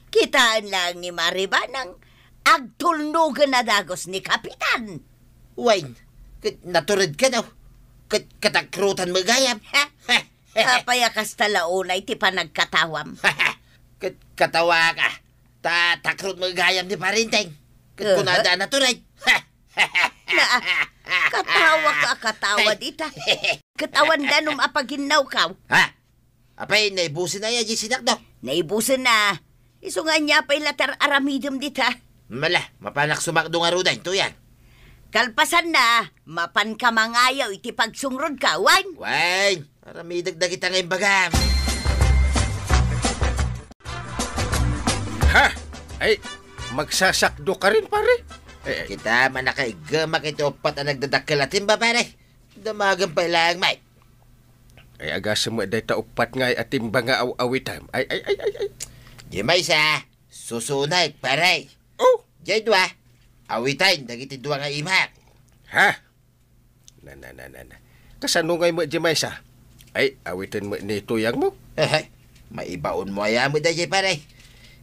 Kitaen laeng ni Mari Banang, agtulnogen a dagus ni Kapitan. Wen, ket naturedka, no? Ket katakrotan met gayam. Ha? Apay a kasta la unay ti panagkatawam? Ket katawaak, ta takrot met gayam ni Pare Enteng. Ket Aha. kunada a natured. Na, katawa ka, katawa dita. Ket awan danum a paginnawkaw. Ha? Apay, naibusen aya diay sinakdo? Naibusen na. Isu nga ania pay la ti ar-aramidem dita? Mala, mapanak sumakdo ngaruden, Tuyang. Kalpasanna, mapanka mangayaw iti pagsungrodka, wen? Wen, aramidek dagita nga imbagam. Ha? Ay, magsasakdo ka rin, pare? Eh, eh. Kita, manakaiggemak iti uppat a nagdadakkel a timba, pare. Damagen pay laeng, Mike. Ay, agasem met dayta uppat nga ay a timba nga aw-awitem. Ay, ay, ay, ay, ay. Diay maysa, susunek, pare. Oh. Diay dua, awiten dagiti dua nga imak. Ha? Na, na, na, na, na. Kasano ngay met diay maysa? Ay, awiten met ni Tuyang mo. Ehe. Maibaon mo aya met daydiay, pare.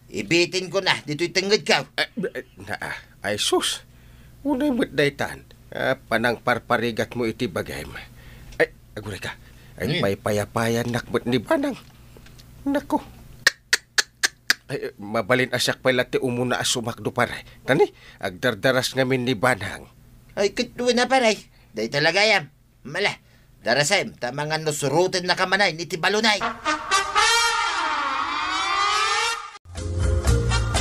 Ibitin ko na ditoy tengngedko. Ah, eh, naa. Ay, sus. Unay met daytan. Ah, panangparparigat mo iti bagim. Ay, aguray ka. Ay, Hmm. paypayapayannak met ni Banang. Nako. Ay, mabalin a siak pay la ti umuna a sumakdo, pare. Tani, agdardaras ngamin ni Banang. Ay, ket wen a, pare. Dayta la gayam. Mala, darasem, ta mangan no surotennaka manen iti balonay.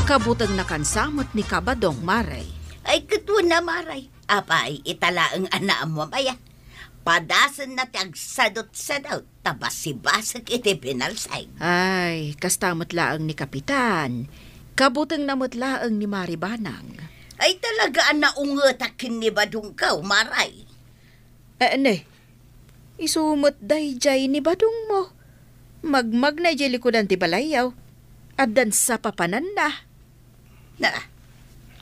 Kabutengna kansa met ni Kabadong, Mare. Ay, ket wen a, Mare. Apay, ita laeng a naammoam aya. Padasenna ti agsadutsadut, ta basibasek iti binalseng. Ay, kasta met laeng ni Kapitan. Kabutengna met laeng ni Mari Banang. Ay, talaga a naungetak ken ni Badongko, Mare. Eh, ne, isu met daydiay ni Badongmo. Magmagna idiay likudan ti balayyo. Addan sa papananna. Na,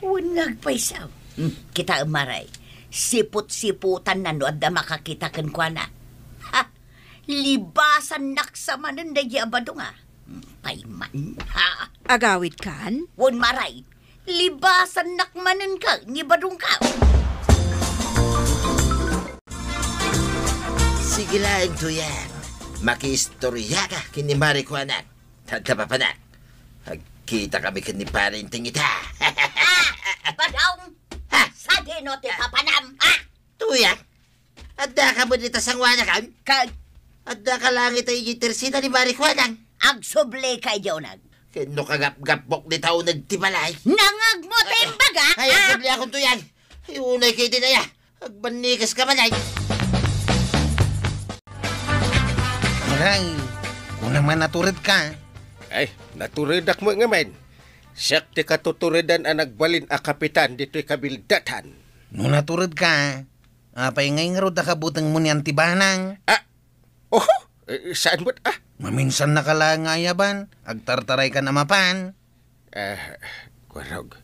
wen nga agpayso. Hmm, kitaem, Mare. Siput-siputanna no adda makakita kenkuana. Ha! Libasannak sa manen daydiay a Badong, a. Hmm, pay man. Ha! Agawidkan? Wen, Mare. Libasannak manen ken ni Badongko. Sige laeng, Tuyang. Makiistoriaka ken ni Mari Kuanang. Tadda, papanak. Agkitakami ken ni Pare Enteng ita. Ah! Badong! Ha? Sadino ti papanam? Ah! Tuyang? Addaka met ita sanguanakon? Kag? Addaka laeng ita idiay tersida ni Mari Kuanang. Agsublika idiay uneg. Ken no kagapgapbok dita uneg ti balay. Nangegmo ti imbagak, Ay, ah! Agsubliakon, Tuyang. Ay, unay ketdin aya. Agbannikeska manen. Aray, kunam a naturedka. Ay, naturedak met ngamin. Siak ti katuturedan a nagbalin a kapitan ditoy kabildatan. No naturedka, apay ngay ngarud a kabutengmo ni Auntie Banang? Ah, oho, eh, saan met, ah? Maminsannaka laeng nga ayaban, agtartaraykan a mapan. Ah, Kuarog,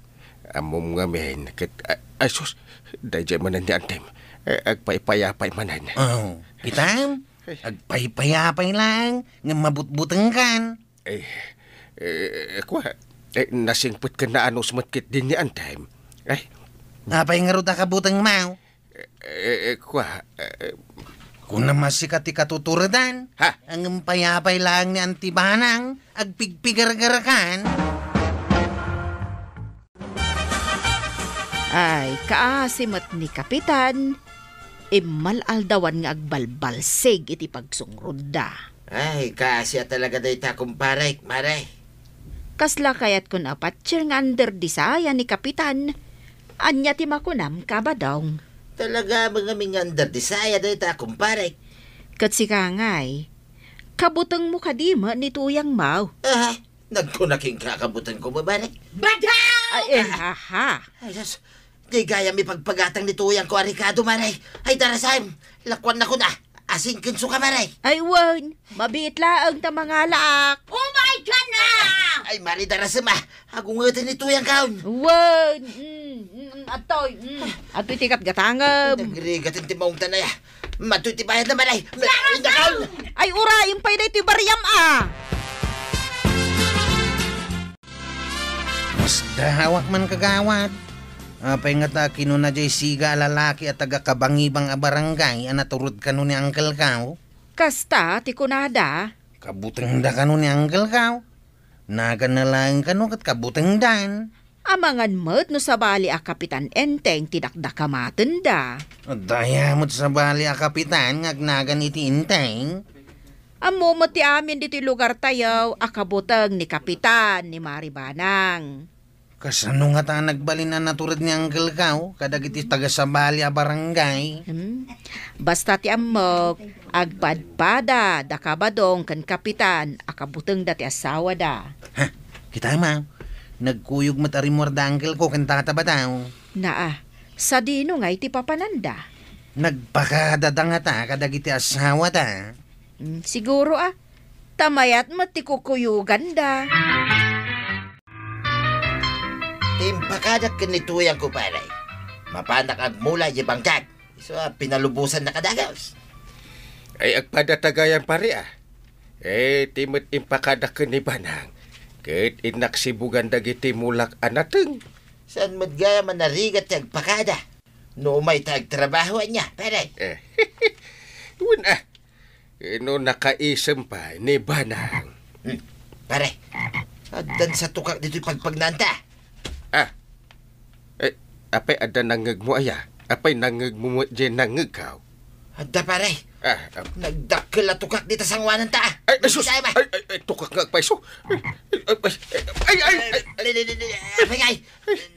ammom ngamin ket, ah, ay sus, daydiay manen ni Auntiem. Eh, agpaypayapay manen. Oh, kitam? Ay. Agpaypayapay laeng, ngem mabutbutengkan. Eh, eh, kua, eh, nasingpet ken naanus met ketdin ni Auntiem. Ay. Apay ngarud a kabutengmo? Eh, eh, kua, eh, Kunam a sika ti katuturedan. Ha? Ngem payapay laeng ni Auntie Banang, agpigpigargarakan. Ay, kaasi met ni Kapitan, immal-aldawan nga agbalbalsig iti pagsungrodda. Ay, kaasi a talaga dayta, kumparek, mare. Kasla kayatko a patser nga under desire ni Kapitan. Ania ti makunam, Kabadong? Talaga met ngamin nga under desire dayta, kumparek. Ket sika ngay, kabutengmo kadi met ni Tuyangmo? Ah, nagkuna kenka a kabutengko, mare? Badong! Ay, eh, aha. Ay, sus. Di gayam ipagpagatang ni tuyangko a rekado, Mare. Ay, darasem. Lakuannakon a. Asin ken suka, Mare. Ay, wen. Mabiit laeng ta mangalaak. Oh my God na! Ay, Mare, darasem a. Agungeten ni tuyangkon. Wen. Mm, mm, mm, adtoy. Mm. Adtoy ti gatgatangem. Nagrigat ti maungtan aya. Madtoy ti bayad na, Mare. Darasem! Ay, uraem pay daytoy bariam a. Masdawak man, kagawad. Apay ngata a kinuna jay siga a lalaki a taga-Kabangibang a barangay a natured kano ni Uncle Kao? Kasta ti kunada. Kabutengda kano ni Uncle Kao? Naganna laeng kano ket kabutengdan. Amangan met no sabali a Kapitan Enteng ti dakdakamatenda. Adda aya met sabali a kapitan nga agnagan iti Enteng? Ammo met ti amin ditoy lugartayo a kabuteng ni Kapitan ni Mari Banang. Kasano ngata a nagbalin a natured ni Uncle Kao kadagiti taga-sabali a barangay? Hmm. Basta ti ammok, agpadpada da Kabadong ken Kapitan a kabutengda ti asawada. Ha? Kita, ma. Nagkuyog met a rimmuar da Uncle Kao ken Tata Badong. Naa, sadino ngay ti papananda? Nagpakada da ngata kadagiti asawada. Hmm, siguro a. Ta mayat met ti kukuyoganda. Ti impakadak ken ni tuyangko, pare. Mapanak agmula idiay bangkag. Isu a pinalubosannak a dagus. Ay, agpada ta gayam, pare, a. Eh, ti met impakadak ken ni Banang. Ket innak sibugan dagiti mulak a nateng. Saan met gayam a narigat ti agpakada? No umay ta agtrabaho ania, pare? Eh, wen a. Ino nakaisem pay ni Banang? Hmm. Pare, addan sa tukak ditoy pagpagnaanta. Ah. Eh, apay adda nangngegmo aya? Apay nangngegmo met diay nangngegko? Adda, pare. Ah, ah. Nagdakkel a tukak dita sangoananta. Ay, ay, sus! Ay, ay, ay, tukak nga agpayso. Ay, ay, ay, ay, ay, ay. Ay, ay, ay, ay, ay, ay, ay.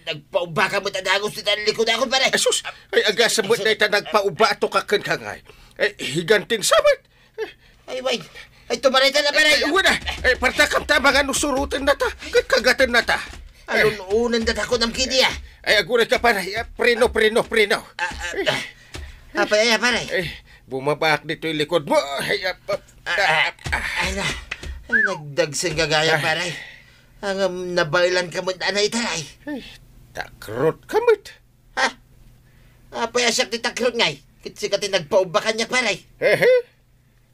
Nagpaubba ka met a dagus dita likuda ko, pare. Ay, sus! Ay, agasem met dayta nagpaubba a tukak kenka ngay. Ay, higantin sa met. Ay, way. Ay, tumarita na, pare. Ay, wala. Ay, partakam ta, mga nusurutan na ta. Kat kagatan na ta. Alun-unan da ta kunam kidi, ah. Ay, aguray ka, pare. Ah, preno, preno, preno. Ah, ah, ah. Apay, ay, pare. Ay, bumaba ak ditoy likod mo. Ay, ah, ah, Ah, ah, ah. Ay, na. Ay, nagdagsang gagaya, Ah. Pare. Ang, um, nabailan ka mo, anay, taray. Ay, takrot ka met. Ha? Apay a siak ti takrot ngay? Ket sika ti nagpaubba kaniak, pare. Hehe.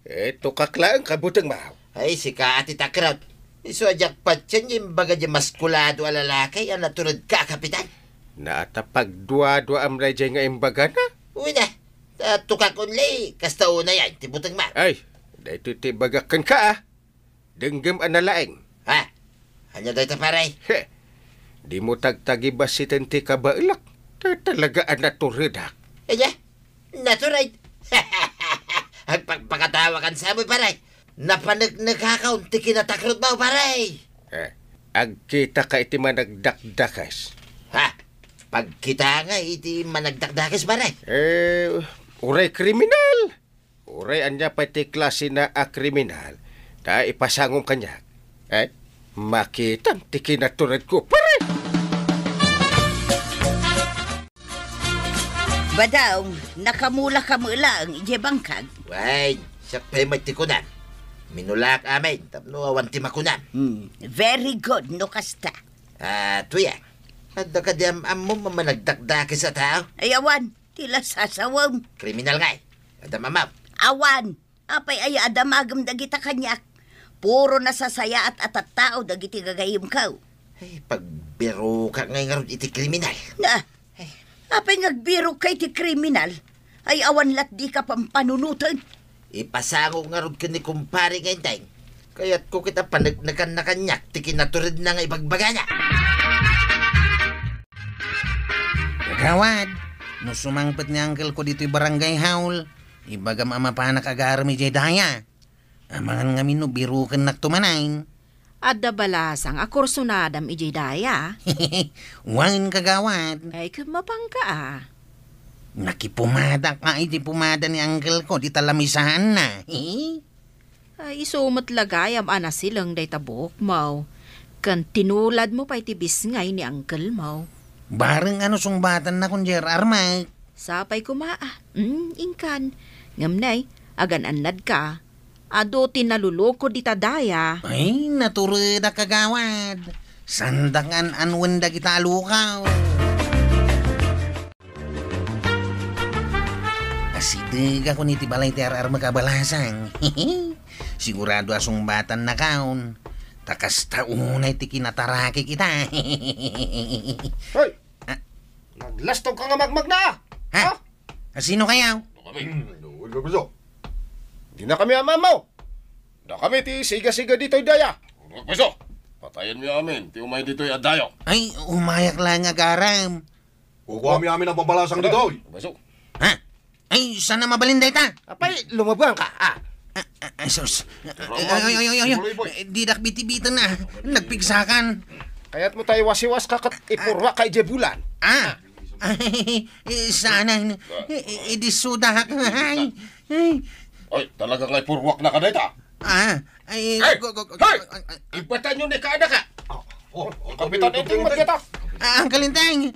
Eh, tukak laeng kabuteng, maw. Ay, sika a ti takrot. Isu a diak patien nga imbaga di maskulado a lalaki a natured ka a kapitan. Naata pagduaduaam daydiay nga imbagana. Uy na, ta tukak only, kasta unay ay, ti buteng, maw. Ay, daytoy ti ibagak kenka, ah. Denggem a nalaeng. Ha? Ania dayta, pare? He, dimo tagtagibassiten ti kabaelak. Ta talaga a naturedak. Ania? Natured? Agpakpakatawa kan sa amoy, pare. Napaneknekakon ti kinatakrot mo, pare. Eh, agkita ka iti managdakdakes. Ha? Pagkita nga iti managdakdakes, pare? Eh, uray kriminal. Uray ania pay ti klasina a kriminal, ta ipasangom kaniak. Eh, makitam ti kinaturedko, pare! Badaw, nakamula ka met laeng idiay bangkag. Wen, siak pay met ti kunam. Minulaak amin, tapno awan ti makunam. Hmm, very good, no kasta. Ah, tuya. Adda kadi am-ammom a managdakdakes a tao? Ay, awan. Ti lasasawem. Kriminal ngay. Adda mamam. Awan. Apay aya a damagem dagita kaniak? Puro nasasayaat a tattao dagiti gagayemko. Ay, pagbirokak ngay ngarud iti kriminal. Na, Ay. Apay nga agbirokka iti kriminal? Ay, awan lat dika pampanunoten. Ipasangok ngarud ken ni kumpare nga Enteng. Kayatko ket a paneknekanna kaniak ti kinaturedna nga ibagbagana. Kagawad, no sumangpet ni uncle ko ditoy barangay hall, ibagam a mapanak agarem idiay daya. Amangan ngamin no birokennakto manen. Adda balasang a kursonadam idiay daya? Wen, kagawad. Ay, ket mapangka a. Nakipumadak nga iti pumada ni uncle ko, dita lamisaanna. Ay, isu met la gayam a nasileng dayta buokmo. Ken tinuladmo pay ti bisngay ni uncle mo. Bareng ano sungbatannakon diay ar-armek. Sapay koma. Mm, inkan. Ngem nay, agan-annadka. Adu ti nalulukod ita daya. Ay, naturedak, kagawad. Saandak nga an-anuen dagita a lukaw. Asidegakon iti balay ti ar-armek a balasang. Sigurado a sungbatannakon. Ta kasta unay ti kinatarakek ita. Hoy! Ah. Naglastog ka nga magmagna, ah! Ha? Ha? Asino kayaw? Kami. Hmm, no, no, no. Di na kami amamo. Da kami ti siga-siga ditoy daya. Pwesto, patayenmi amin ti umay ditoy a dayo. Ay, umayak laeng agaram. Kukuami amin a babalasang ditoy. Pwesto. Ha? Ay, saan a mabalin dayta? Apay, lumabuan ka, ah. Ah, ah, ay, sus. Ay, ay, ay, ay, ay, ay. Sibuloy, boy. Eh, didak bitibiten na. Nagpigsakan. Kayat mo tayo wasiwas ka ket ipurwa ka idiay bulan. Ah. Ay, eh, sana, eh, eh, idisuda ka. Ay, ay. Ay, talaga nga ipurwak na ka dayta. Ah, ay, Hey! Go, go, go, Hey! Go, ay, ay. Ibatan yo ni kaanaka. Oh, oh, Kapitan Enteng, magkita. Ah, Uncle Enteng.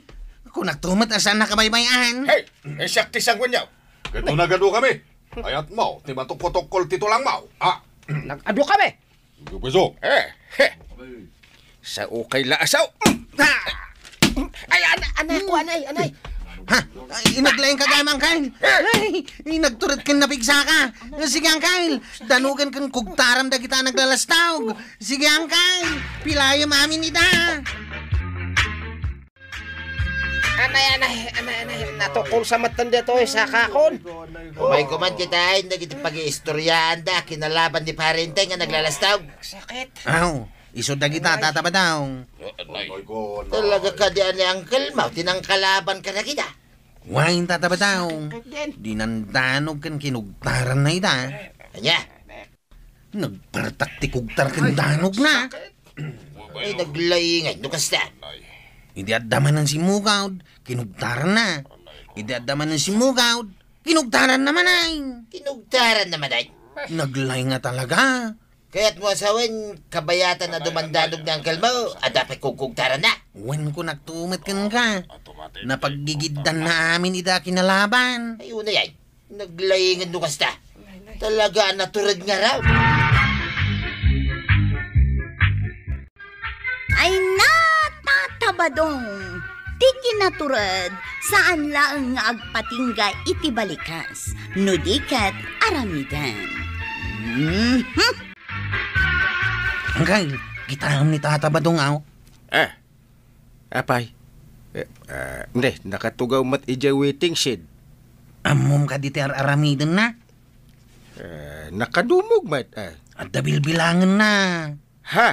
Kunak tumet a saan nakabaybay-an. Hey! Eh, siak ti sanguenyo. Ket no nagadu kami, ayat mo ti matukotokkol ti tulang mo. Ah. Nagadu kami. Gubiso. Eh, he. Sa ukay la asaw. Ah! Ay, ana-, anay ko, anay, anay. Ha? Ay, inaglaing ka gayam, Uncle. Ay, inagtured ken napigsa ka. Sige, Uncle. Danugen ken kugtaram dagita naglalastog. Sige, Uncle. Pilayem amin ita. Anay, anay, anay, anay. Natukol sa matan dito, eh, sakakon. Umay kuman kita, ay, nagiti pag-iistoryaanda, kinalaban ni Pare Enteng nga naglalastog. Sakit. Aw, isu dagita, Tata Badong. Talaga kadi ni Uncle Mau, tinangkalaban ka na kita. Wen, Tata Badong. Sakit din. Dinandanog ken kinugtaran na ita. Anya? Nagpartak ti kugtar ken danogna. Ay, naglaingay, no kasta. Idi adda manen simmugawd, kinugtaranna. Idi adda manen simmugawd, kinugtaranna manen. Kinugtaranna manen? Naglaing a talaga. Kayat mo asawen, kabayatan a dumandanog ni Uncle Mau, adda pay kugkugtaranna. Wen, kunak tumet kenka. Napaggigiddanna amin ida kinalaban. Ay, una yan. Naglaingan no kasta. Talaga a natured ngarud. Ay na, Tata Badong! Ti kinatured, saan laeng nga agpatingga iti balikas, no di ket aramiden. Mhm. Uncle, kitaem ni Tata Badong, aw. Ah, Apay? Eh, ah, ne, nakatugaw met idiay waiting shed. Ammom kadi ti ar-aramidenna? Eh, nakadumog met, eh. Adda bilbilangenna. Ha?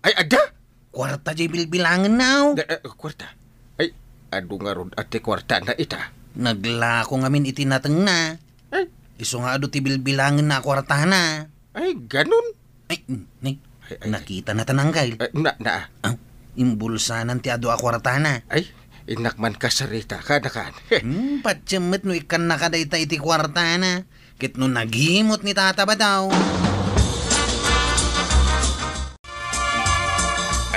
Ay, adda? Kuarta diay bilbilangenna, oh. Da, eh, kuarta? Ay, adu ngarud a ti kuartana ita. Naglako ngamin iti natengna. Ay. Isu nga adu ti bilbilangenna a kuartana. Ay, ganun? Ay, mm, ni, Ay, ay, nakitana ta, Uncle. Ay, na, na. Ah, imbulsanan ti adu a kuartana. Ay, innak man kasarita, kada kan. Hmm, patiem met no ikkannaka dayta iti kuartana. Ket no nagimot ni Tata Badong.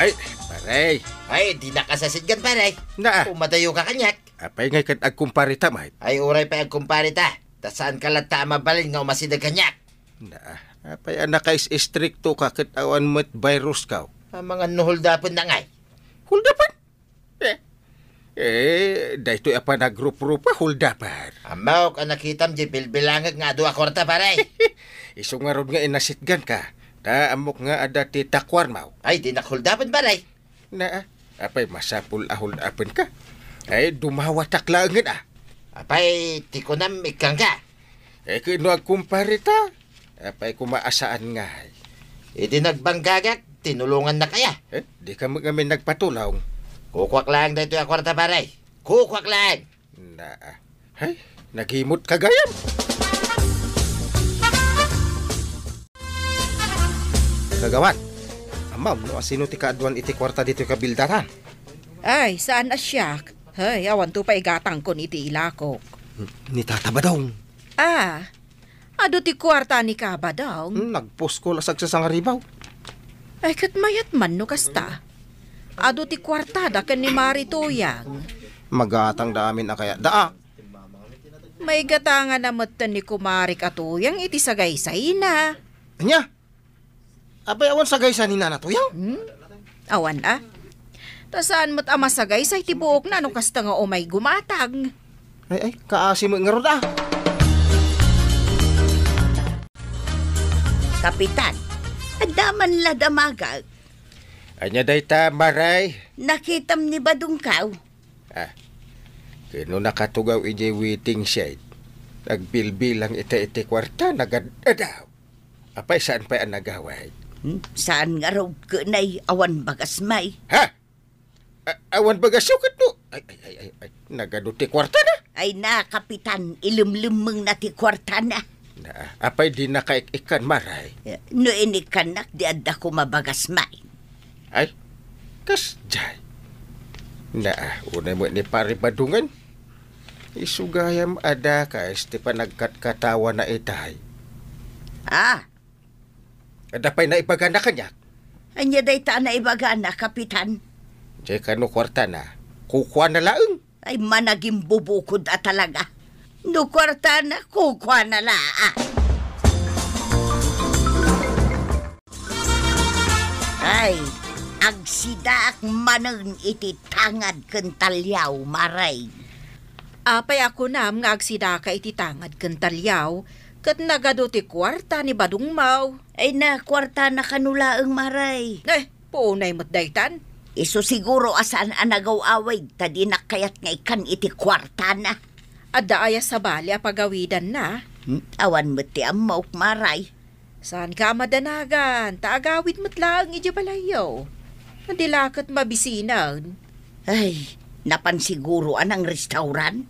Ay, pare. Ay, di nakasasidgan, pare. Na. Umadayo ka kaniak. Apay ngay ket agkumparita met? Ay, uray pay agkumparita. Ta saan ka latta a mabalin nga umasideg kaniak. Na, apay a nakais-istrikto ka ket awan met virus ka? Amangan no holdapen na ngay. Holdapen? Eh, eh, daytoy a panagruprupa, holdapen. Ammok a nakitam di bilbilangek nga adu a kuarta, pare. Isu ngarud nga inasitgan ka. Ta ammok nga adda ti takuarmo. Ay, di nak holdapen, pare. Na, apay masapul a holdapen ka? Ay, dumawatak laengen, ah. Apay, ti kunam, ikkang ka? Eh, ket no agkumpare ta? Apay, kumaasaan ngay? Idi nagbanggagak, tinulongan na kaya? Eh, di ka met ngamin nagpatulong. Kukuak laeng daytoy a kuarta, pare. Kukuak laeng. Na, hay, nagimot ka gayam. Kagawad, ammom no asino ti kaaduan iti kuarta ditoy kabildaran? Ay, saan a siak? Hay, awanto pay gatangkon iti ilakok. Ni Tata Badong. Ah, adu ti kuarta ni Kabadong? Hmm, nagpuskol a sagsasangaribaw. Ay, ket mayat man no kasta. Adu ti kuartada ken ni Mari Tuyang. Magatangda amin a kayatda, a. Maigatanganna metten ni kumarik a Tuyang iti sagaysayna. Ania? Apay, awan sagaysay ni Nana Tuyang? Hmm? Awan a. Ta saan met a masagaysay ti buokna no kasta nga umay gumatang. Ay, ay, kaasi met ngarud, a. Kapitan, adda man la damagak. Ania dayta, Maray? Nakitam ni Badongkaw. Ah, ken no nakatugaw idiay waiting shed, nagbilbilang ita iti kuarta, nagad-adaw. Apay, saan pay a nagawid? Hmm? Saan ngarud ken ay awan bagas may? Ha? A-, awan bagasyo ket no? Ay, ay, ay, ay, ay. Nagadu ti kuartana? Ay na, Kapitan, ilemlemmengna ti kuartana. Na, apay di nakaik-ikkan, Maray? Eh, no inikkannak, di adda koma bagas may. Ay, kasdiay. Na, unay met ni Pari Badongen. Isu gayam a dakes ti panagkatkatawana itay. Ah, Adda pay naibagana kaniak? Ania dayta a naibagana, Kapitan? Diay kano kuartana, kukuana laeng. Ay, managimbubukod a talaga. No kuartana, kukuana laeng. Ay, agsidaak manen iti tangad ken taliaw, Maray. Apay a kunam nga agsidaka iti tangad ken taliaw, ket nagadu ti kuarta ni Badongmaw? Ay na, kuartana kano laeng, Maray. Eh, puonay met daytan. Isu siguro a saan a nagaw-awid ta dinak kayat nga ikkan iti kuartana. Adda aya sabali a pagawidanna? Hmm, awan met ti ammok, Maray. Saanka a madanagan, ta agawid met laeng idiay balayyo. Di la ket mabisinen. Ay, napan siguro a nangrestauran?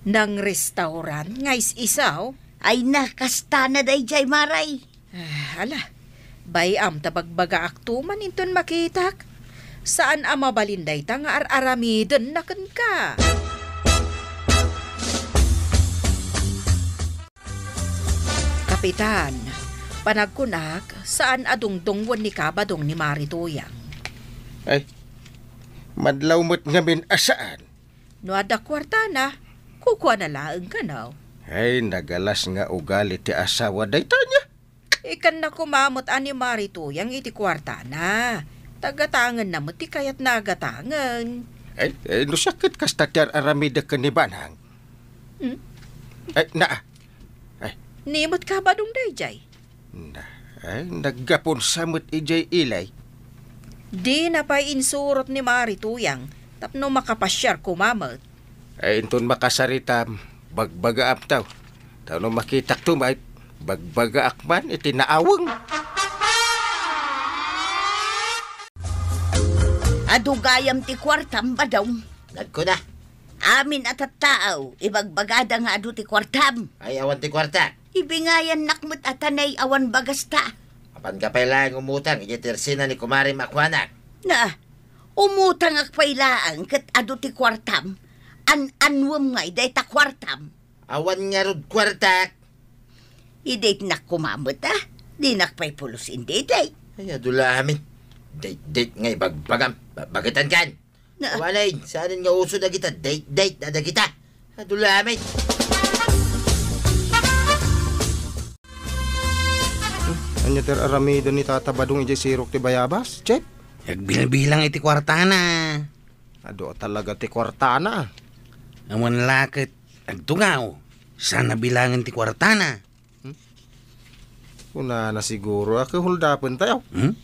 Nangrestauran nga is-isaw? Ay na, kastana daydiay, Maray. Ah, ala, bay-am ta bagbagaakto man inton makitak. Saan a mabalin dayta nga ar-aramidenna kenka. Kapitan, panagkunak, saan a dungdungwen ni Kabadong ni Mari Tuyang. Ay, madlaw met ngamin a saan. No adda kuartana, kukuana laeng kano. Ay, nagalas nga ugali ti asawa dayta nia. Ikkanna koma met a ni Mari Tuyang iti kuartana. Ta gatangenna met ti kayatna a gatangen. Ay, ay, no siak ket kasta ti ar-aramidek ken ni Banang. Hmm? Ay, naa. Ay. Ni met Kabadong daydiay? Na, ay, naggapon sa met idiay ilay. Dina pay insurot ni Mari Tuyang tapno makapasiar koma met. Ay, inton makasaritam, bagbagaam taw. Ta no makitakto met, bagbagaak man iti naaweng. Adu gayam ti kuartam, Badong. Nagkuna. Amin a tattao, ibagbagada nga adu ti kuartam. Ay, awan ti kuarta. Ibingayannak met a tanay awan bagasta. Apanka pay laeng umutang idiay tersina ni kumarim a kuanak. Na, umutangak pay laeng ket adu ti kuartam. An-anuem ngay dayta kuartam? Awan ngarud kuartak. Idaytnak koma met, a. Dinak pay pulos indaydiay. Ay, adu la amin. Date-date nga ibagbagam. Ba-, bagetan kan. Na- Awanay, saanen nga uso dagita date-date a dagita. Adu la amin. Hmm, ania ti ar-aramiden ni Tata Badong idiay sirok ti bayabas, Chef? Agbilbilang iti kuartana. Adu a talaga ti kuartana. Awan la ket agtugaw, saan a bilangen ti kuartana. Hmm? Kunana siguro a ket holdapentayo. Hmm?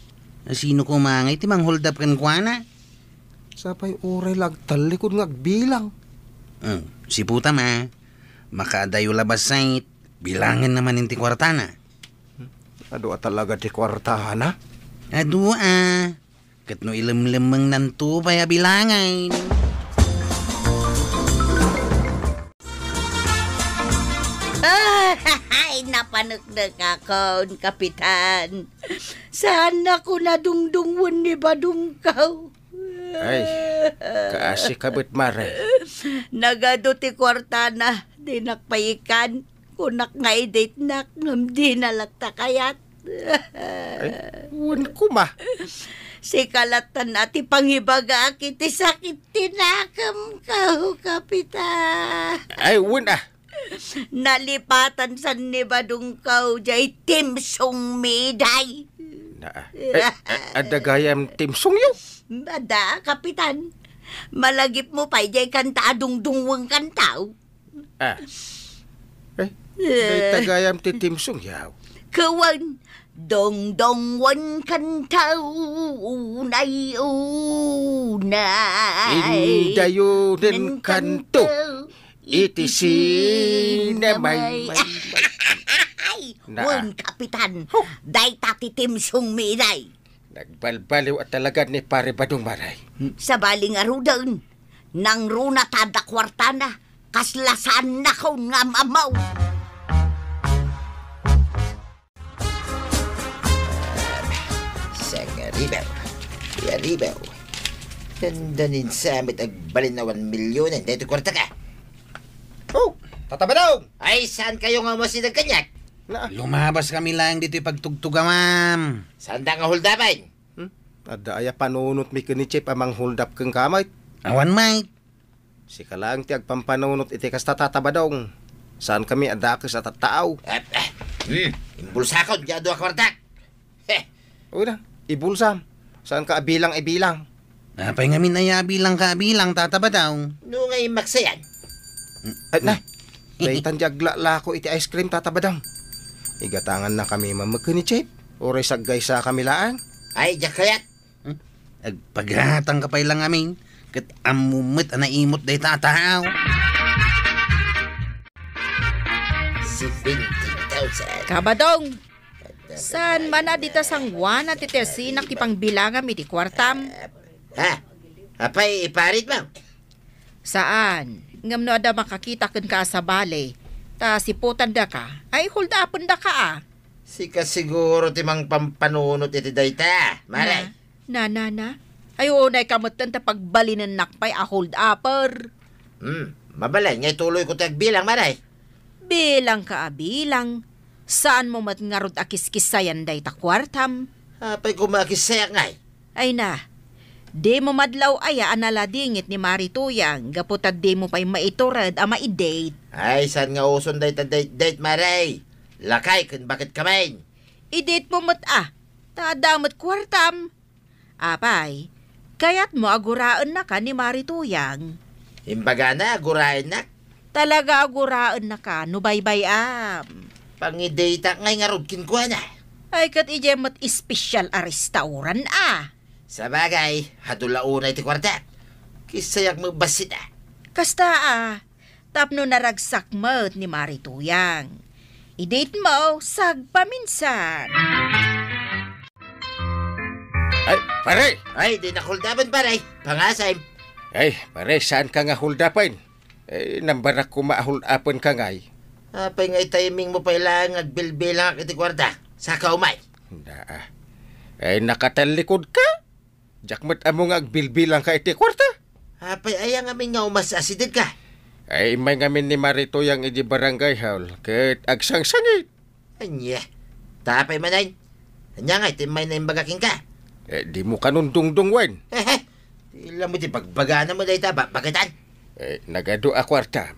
A sino koma ngay ti mangholdap kenkuana? Sapay uray la agtallikod nga agbilang. Hmm, siputam a. Makaadayo la bassit, bilangenna manen ti kuartana. Hmm? Adu a talaga ti kuartana? Adu a. Ket no ilemlemmengnanto pay a bilangen. Ay, napaneknekakon, Kapitan. Saannako nadungdungwen ni Badongkaw. Ay, kaasi ka met, Mare. Nagadu ti kuartana, dinak pay ikkan. Kunak nga idaytnak ngem dina latta kayat. Ay, wen koma. Sika lattan a ti pangibagak iti sakit ti nakemko, Kapitan. Ay, wen a. Nalipatan san ni Badongko jay timsong mi, day. Na, ay, a-, adda gayam timsongyo? Adda, Kapitan. Malagipmo pay jay kanta a dungdungweng kantaw. Ah. Eh, eh, dayta gayam ti timsong, yaw. Kawan, dongdongwan kantaw, unay, unay. Indayo den kanto, iti sinamay, may, may. Ay, na. Wen, Kapitan, dayta ti timsong mi, day. Nagbalbaliw a talaga ni Pare Badong, Maray. Sabali ngaruden, nangruna ta adda kuartana, kasla saannakon nga am-ammo. Sangaribaw, yaribaw. Dandanin sa met agbalin a one millionen daytoy kuartaka. Oh, Tata Badong! Ay, saankayo nga umasideg kaniak? Na. Lumabaskami laeng ditoy pagtugtugawam. Saanda nga holdapen? Hmm? Adda aya panunotmi ken ni Chief a mangholdap kenka met? Awan met. Sika laeng ti agpampanunot iti kasta, Tata Badong. Saankami a dakes a tattao. Eh, eh, hmm, imbulsakon ti adu a kuartak. Heh. Uy na, ibulsam. Saanka a bilang-ibilang. Apay ngamin aya a bilangka a bilang, Tata Badong? No nga immaksayan. Ay, na. Daytan ti aglalako iti ice cream, Tata Badong. Igatangannakami met ken ni Chief. Uray saggaysakami laeng. Ay, diak kayat. Hmm? Agpagatangka pay laeng amin, ket ammom met a naimot dayta a tao. Seventeen thousand. Kabadong! Saan man a dita sanguana ti tesinak ti pangbilangam iti kuartam? Ha? Apay, iparitmo? Saan. Ngem no adda makakita kenka a sabali, ta siputandaka, ay hold-upendaka a. Sika siguro ti mangpampanunot iti dayta, Mare. Na, na, na, na. Ay, unayka metten ta pagbalinennak pay a hold-upper. Hmm, mabalin nga ituloyko ti agbilang, Mare. Bilangka a bilang. Saanmo met ngarud a kiskissayan dayta kuartam? Apay koma a kissayak ngay? Ay na, dimo madlaw aya a naladingit ni Mari Tuyang gapu ta dimo pay maitured a maidate? Ay, saan nga uson dayta date-date, Mare? Lakay ken baket kamin. Idate mo met a, ta adda met kuartam. Apay, kayatmo a guraennaka ni Mari Tuyang? Imbagana a guraennak? Talaga a guraennaka no baybay-am. Pangidateak ngay ngarud kenkuana. Ay, ket idiay met espesyal a restaurant a. Sabagay, adu la unay ti kuartak. Kissayak met bassit a. Kasta a, tapno naragsak met ni Mari Tuyang. Idate mo, sagpaminsan. Ay, pare! Ay, di nakuldapan, pare. Pangasem. Ay, pare, saanka nga holdapen? Eh, nambarak koma a hold-upenka ngay. Apay nga itiming mo pay laeng nga agbilbilangak iti kuarta? Saka umay. Naa. Eh, nakatallikod ka? Diak met ammo nga agbilbilang ka iti kuarta. Apay aya ngamin nga umas-asideg ka? Eh, immay ngamin ni Mari Tuyang iti barangay hall, ket agsangsangit. Ania? Ta apay manen? Ania nga iti may naimbaga kenka? Eh, dimo kanon dungdungwen? Hehe. Ti ila mo ti bagbagana mo dayta, ba-, baketan? Eh, nagadu a kuarta.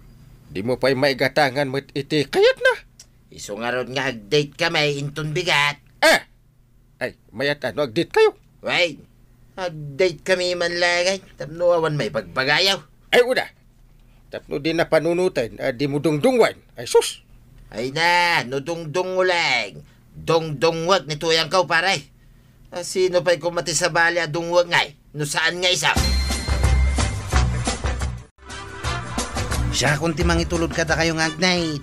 Dimo pay maigatangan met iti kayatna. Isu ngarud nga ag-date kami, inton bigat. Eh! Ay, mayat a no ag-date kayo? Wen, ag-date kami man laeng, tapno awan maibagbagayo. Ay, una. Tapno di napanunoten, a, dimo dungdungwen. Ay, sus! Ay na, no dungdungwek laeng, dungdungwek ni Tuyang kaw, pare. A, sino pay koma ti sabali a dungwek ngay, no saan nga isu? Siakon ti mangitulod kadakayo nga ag-date.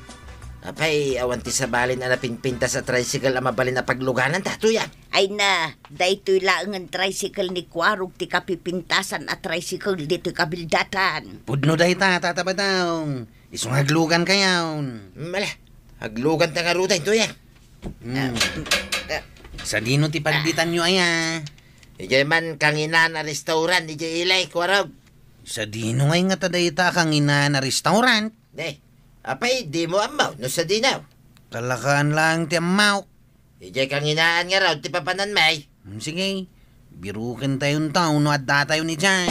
Apay, awan ti sabalin a napinpintas a tricycle a mabalin a paglugananta, Tuyang? Ay na, daytoy laeng a tricycle ni Kuarog ti kapipintasan a tricycle ditoy kabildatan. Pudno dayta, Tata Badong. Isu nga aglugankayon. Mala, agluganta ngaruden, Tuyang. Hmm. Ah, ah. Sadino ti pagditanyo aya? Idiay man kanginan a restaurant, idiay ilay, Kuarog. Sadino ngay ngata dayta a kanginan a restaurant? Ne, apay, dimo ammo no sadino? Kalakaan laeng ti ammok. Idiay kanginaan ngarud ti papananmi. Hmm, sige. Birukentayon ta no adda tayo ni Jay.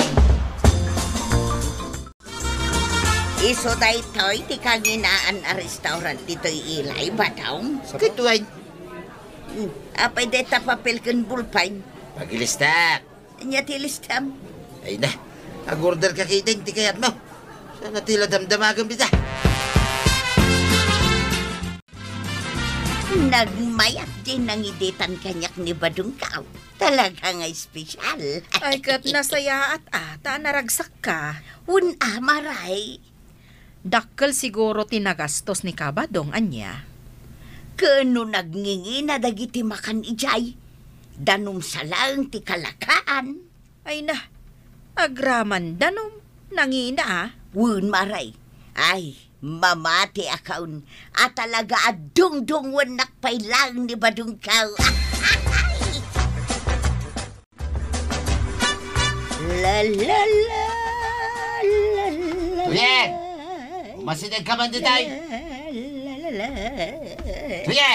Isu daytoy ti kanginaan a restaurant ditoy Ilay, Badong? Ket wen. Hmm, apay dayta papel ken bulpen? Pagilista. Ania ti listam? Ay na, ag-order ka ketdin ti kayatmo. Sana ti la damdamagem dita. Nagmayat ti nangiditan kaniak ni Badongko. Talaga nga espesyal. Ay, ket nasayaat a, ta naragsakka. Wen a, Maray. Dakkel siguro ti nagastos ni Kabadong, ania? Ken no nagngingina dagiti makan idiay, danum sa laeng ti kalakaan. Ay na, agraman danum, nangina a. Wen, Maray. Ay, mamati a kaon a talaga a dungdungngoennak pay laeng ni Badongko. La, la, la, la, la, la. Kuya! Umasideg ka man ditoy! La, la, la, la. Kuya!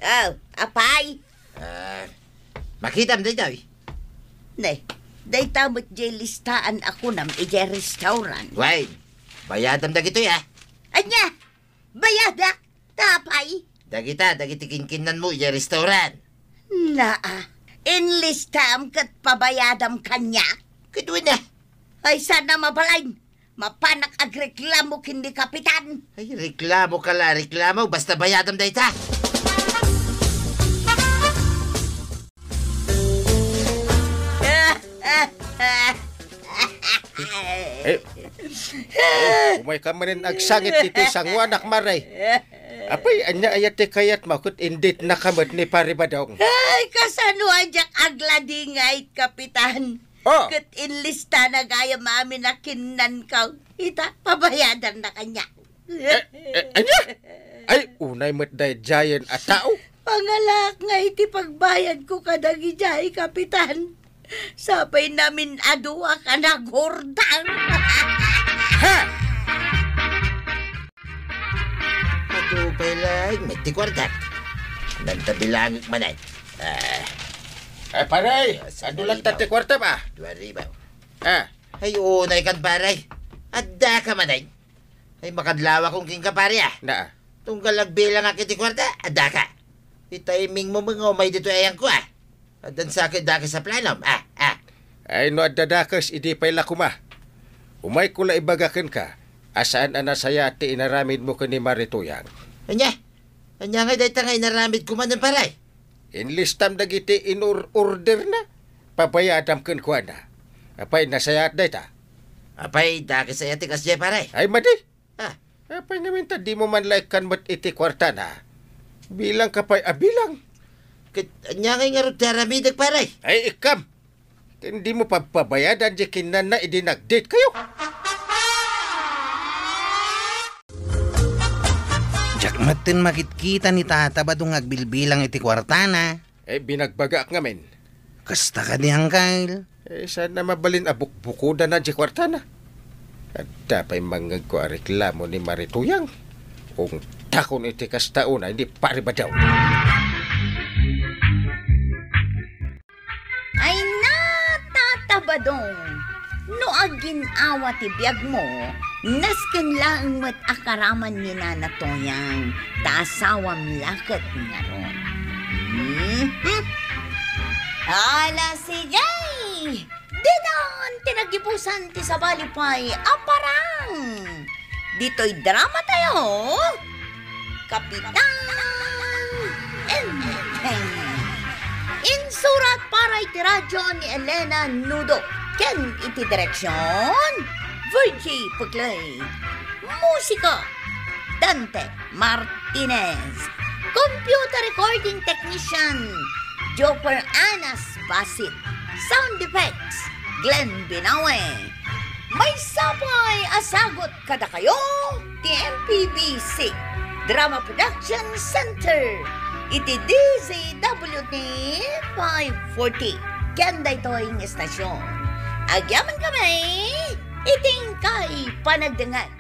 Oh, apay? Ah, makitam daytoy. Ne, dayta met jay listaan a kunam idiay restaurant. Wen, bayadam dagitoy, a. Ania? Bayadak? Ta apay? Dagita, dagiti kinkinnanmo idiay restaurant. Naa, inlistam ket pabayadam kaniak? Ket wen a. Ay, saan a mabalin? Mapanak agreklamo ken ni Kapitan. Ay, reklamoka la, reklamo, basta bayadam dayta. Eh, eh, umayka manen agsangit iti sangoanak, Maray. Apay, ania aya ti kayatmo ket inditnaka met ni Pare Badong? Ay, kasano a diak agladingay, Kapitan? Oh. Ket inlistana gayam amin a kinnanko. Ita, pabayadanna kaniak. Eh, eh, ania? Ay, unay met daydiayen a tao. Pangalaak nga iti pagbayadko kadagidiay, Kapitan. Sapay namin a duak a nagurdang. Ha? Adu pay laeng met ti kuartak. Nagtabilangek manen. Ah. Eh, pare, ah, adu latta ti kuarta ba? Dua ribu. Ah. Ay, unay kan, pare. Adda ka manen. Ay, makadlawakon kenka, pare, a. Naa. Tunggal agbilangak iti kuarta, adda ka. Itimingmo met nga umay ditoy ayangko, a. Addan sa ket dakes a planom, a, a. Ay, no adda dakes, idi pay la koma. Umayko la ibaga kenka a saan a nasayaat ti inaramidmo ken ni Mari Tuyang. Ania? Ania ngay dayta nga inaramidko manen, pare? Inlistam dagiti inur-orderna, pabayadam kenkuana. Apay, nasayaat dayta? Apay, dakes aya ti kasdiay, pare? Ay, madi. Ah. Apay ngamin ta dimo man la ikkan met iti kuartana? Bilangka pay a bilang. Ket ania ngay ngarud ti aramidek, pare? Ay, ikkam. Ken dimo pagpabayadan diay kinnanna idi nag-date kayo. Diak metten makitkita ni Tata Badong nga agbilbilang iti kuartana. Eh, binagbagaak ngamin. Kasta kadi, Angkel? Eh, saan a mabalin a bukbukodana diay kuartana? Adda pay mangngegko a reklamo ni Mari Tuyang. Untakon iti kasta unay ni Pari Badong. Ay, natatabadong! No agin-awa ti biagmo, nasken laeng met a karaman ni Nana Toyang, ta asawam la ket ngarud. Mhm. Ala, sige! Ditan ti nagibusan ti sabali pay a parang! Ditoy drama tayo, Kapitan Enteng. Insurat para iti radio ni Elena Nudo ken iti direksion, Virgie Puclay. Musika, Dante Martinez. Computer recording technician, Joker Anas Basit. Sound effects, Glenn Binawe. Maysa pay a sagut kadakayo ti M P B C Drama Production Center iti D Z W T five forty. Ken daytoy nga estasyon, agyamankami iti inkay panagdengngeg.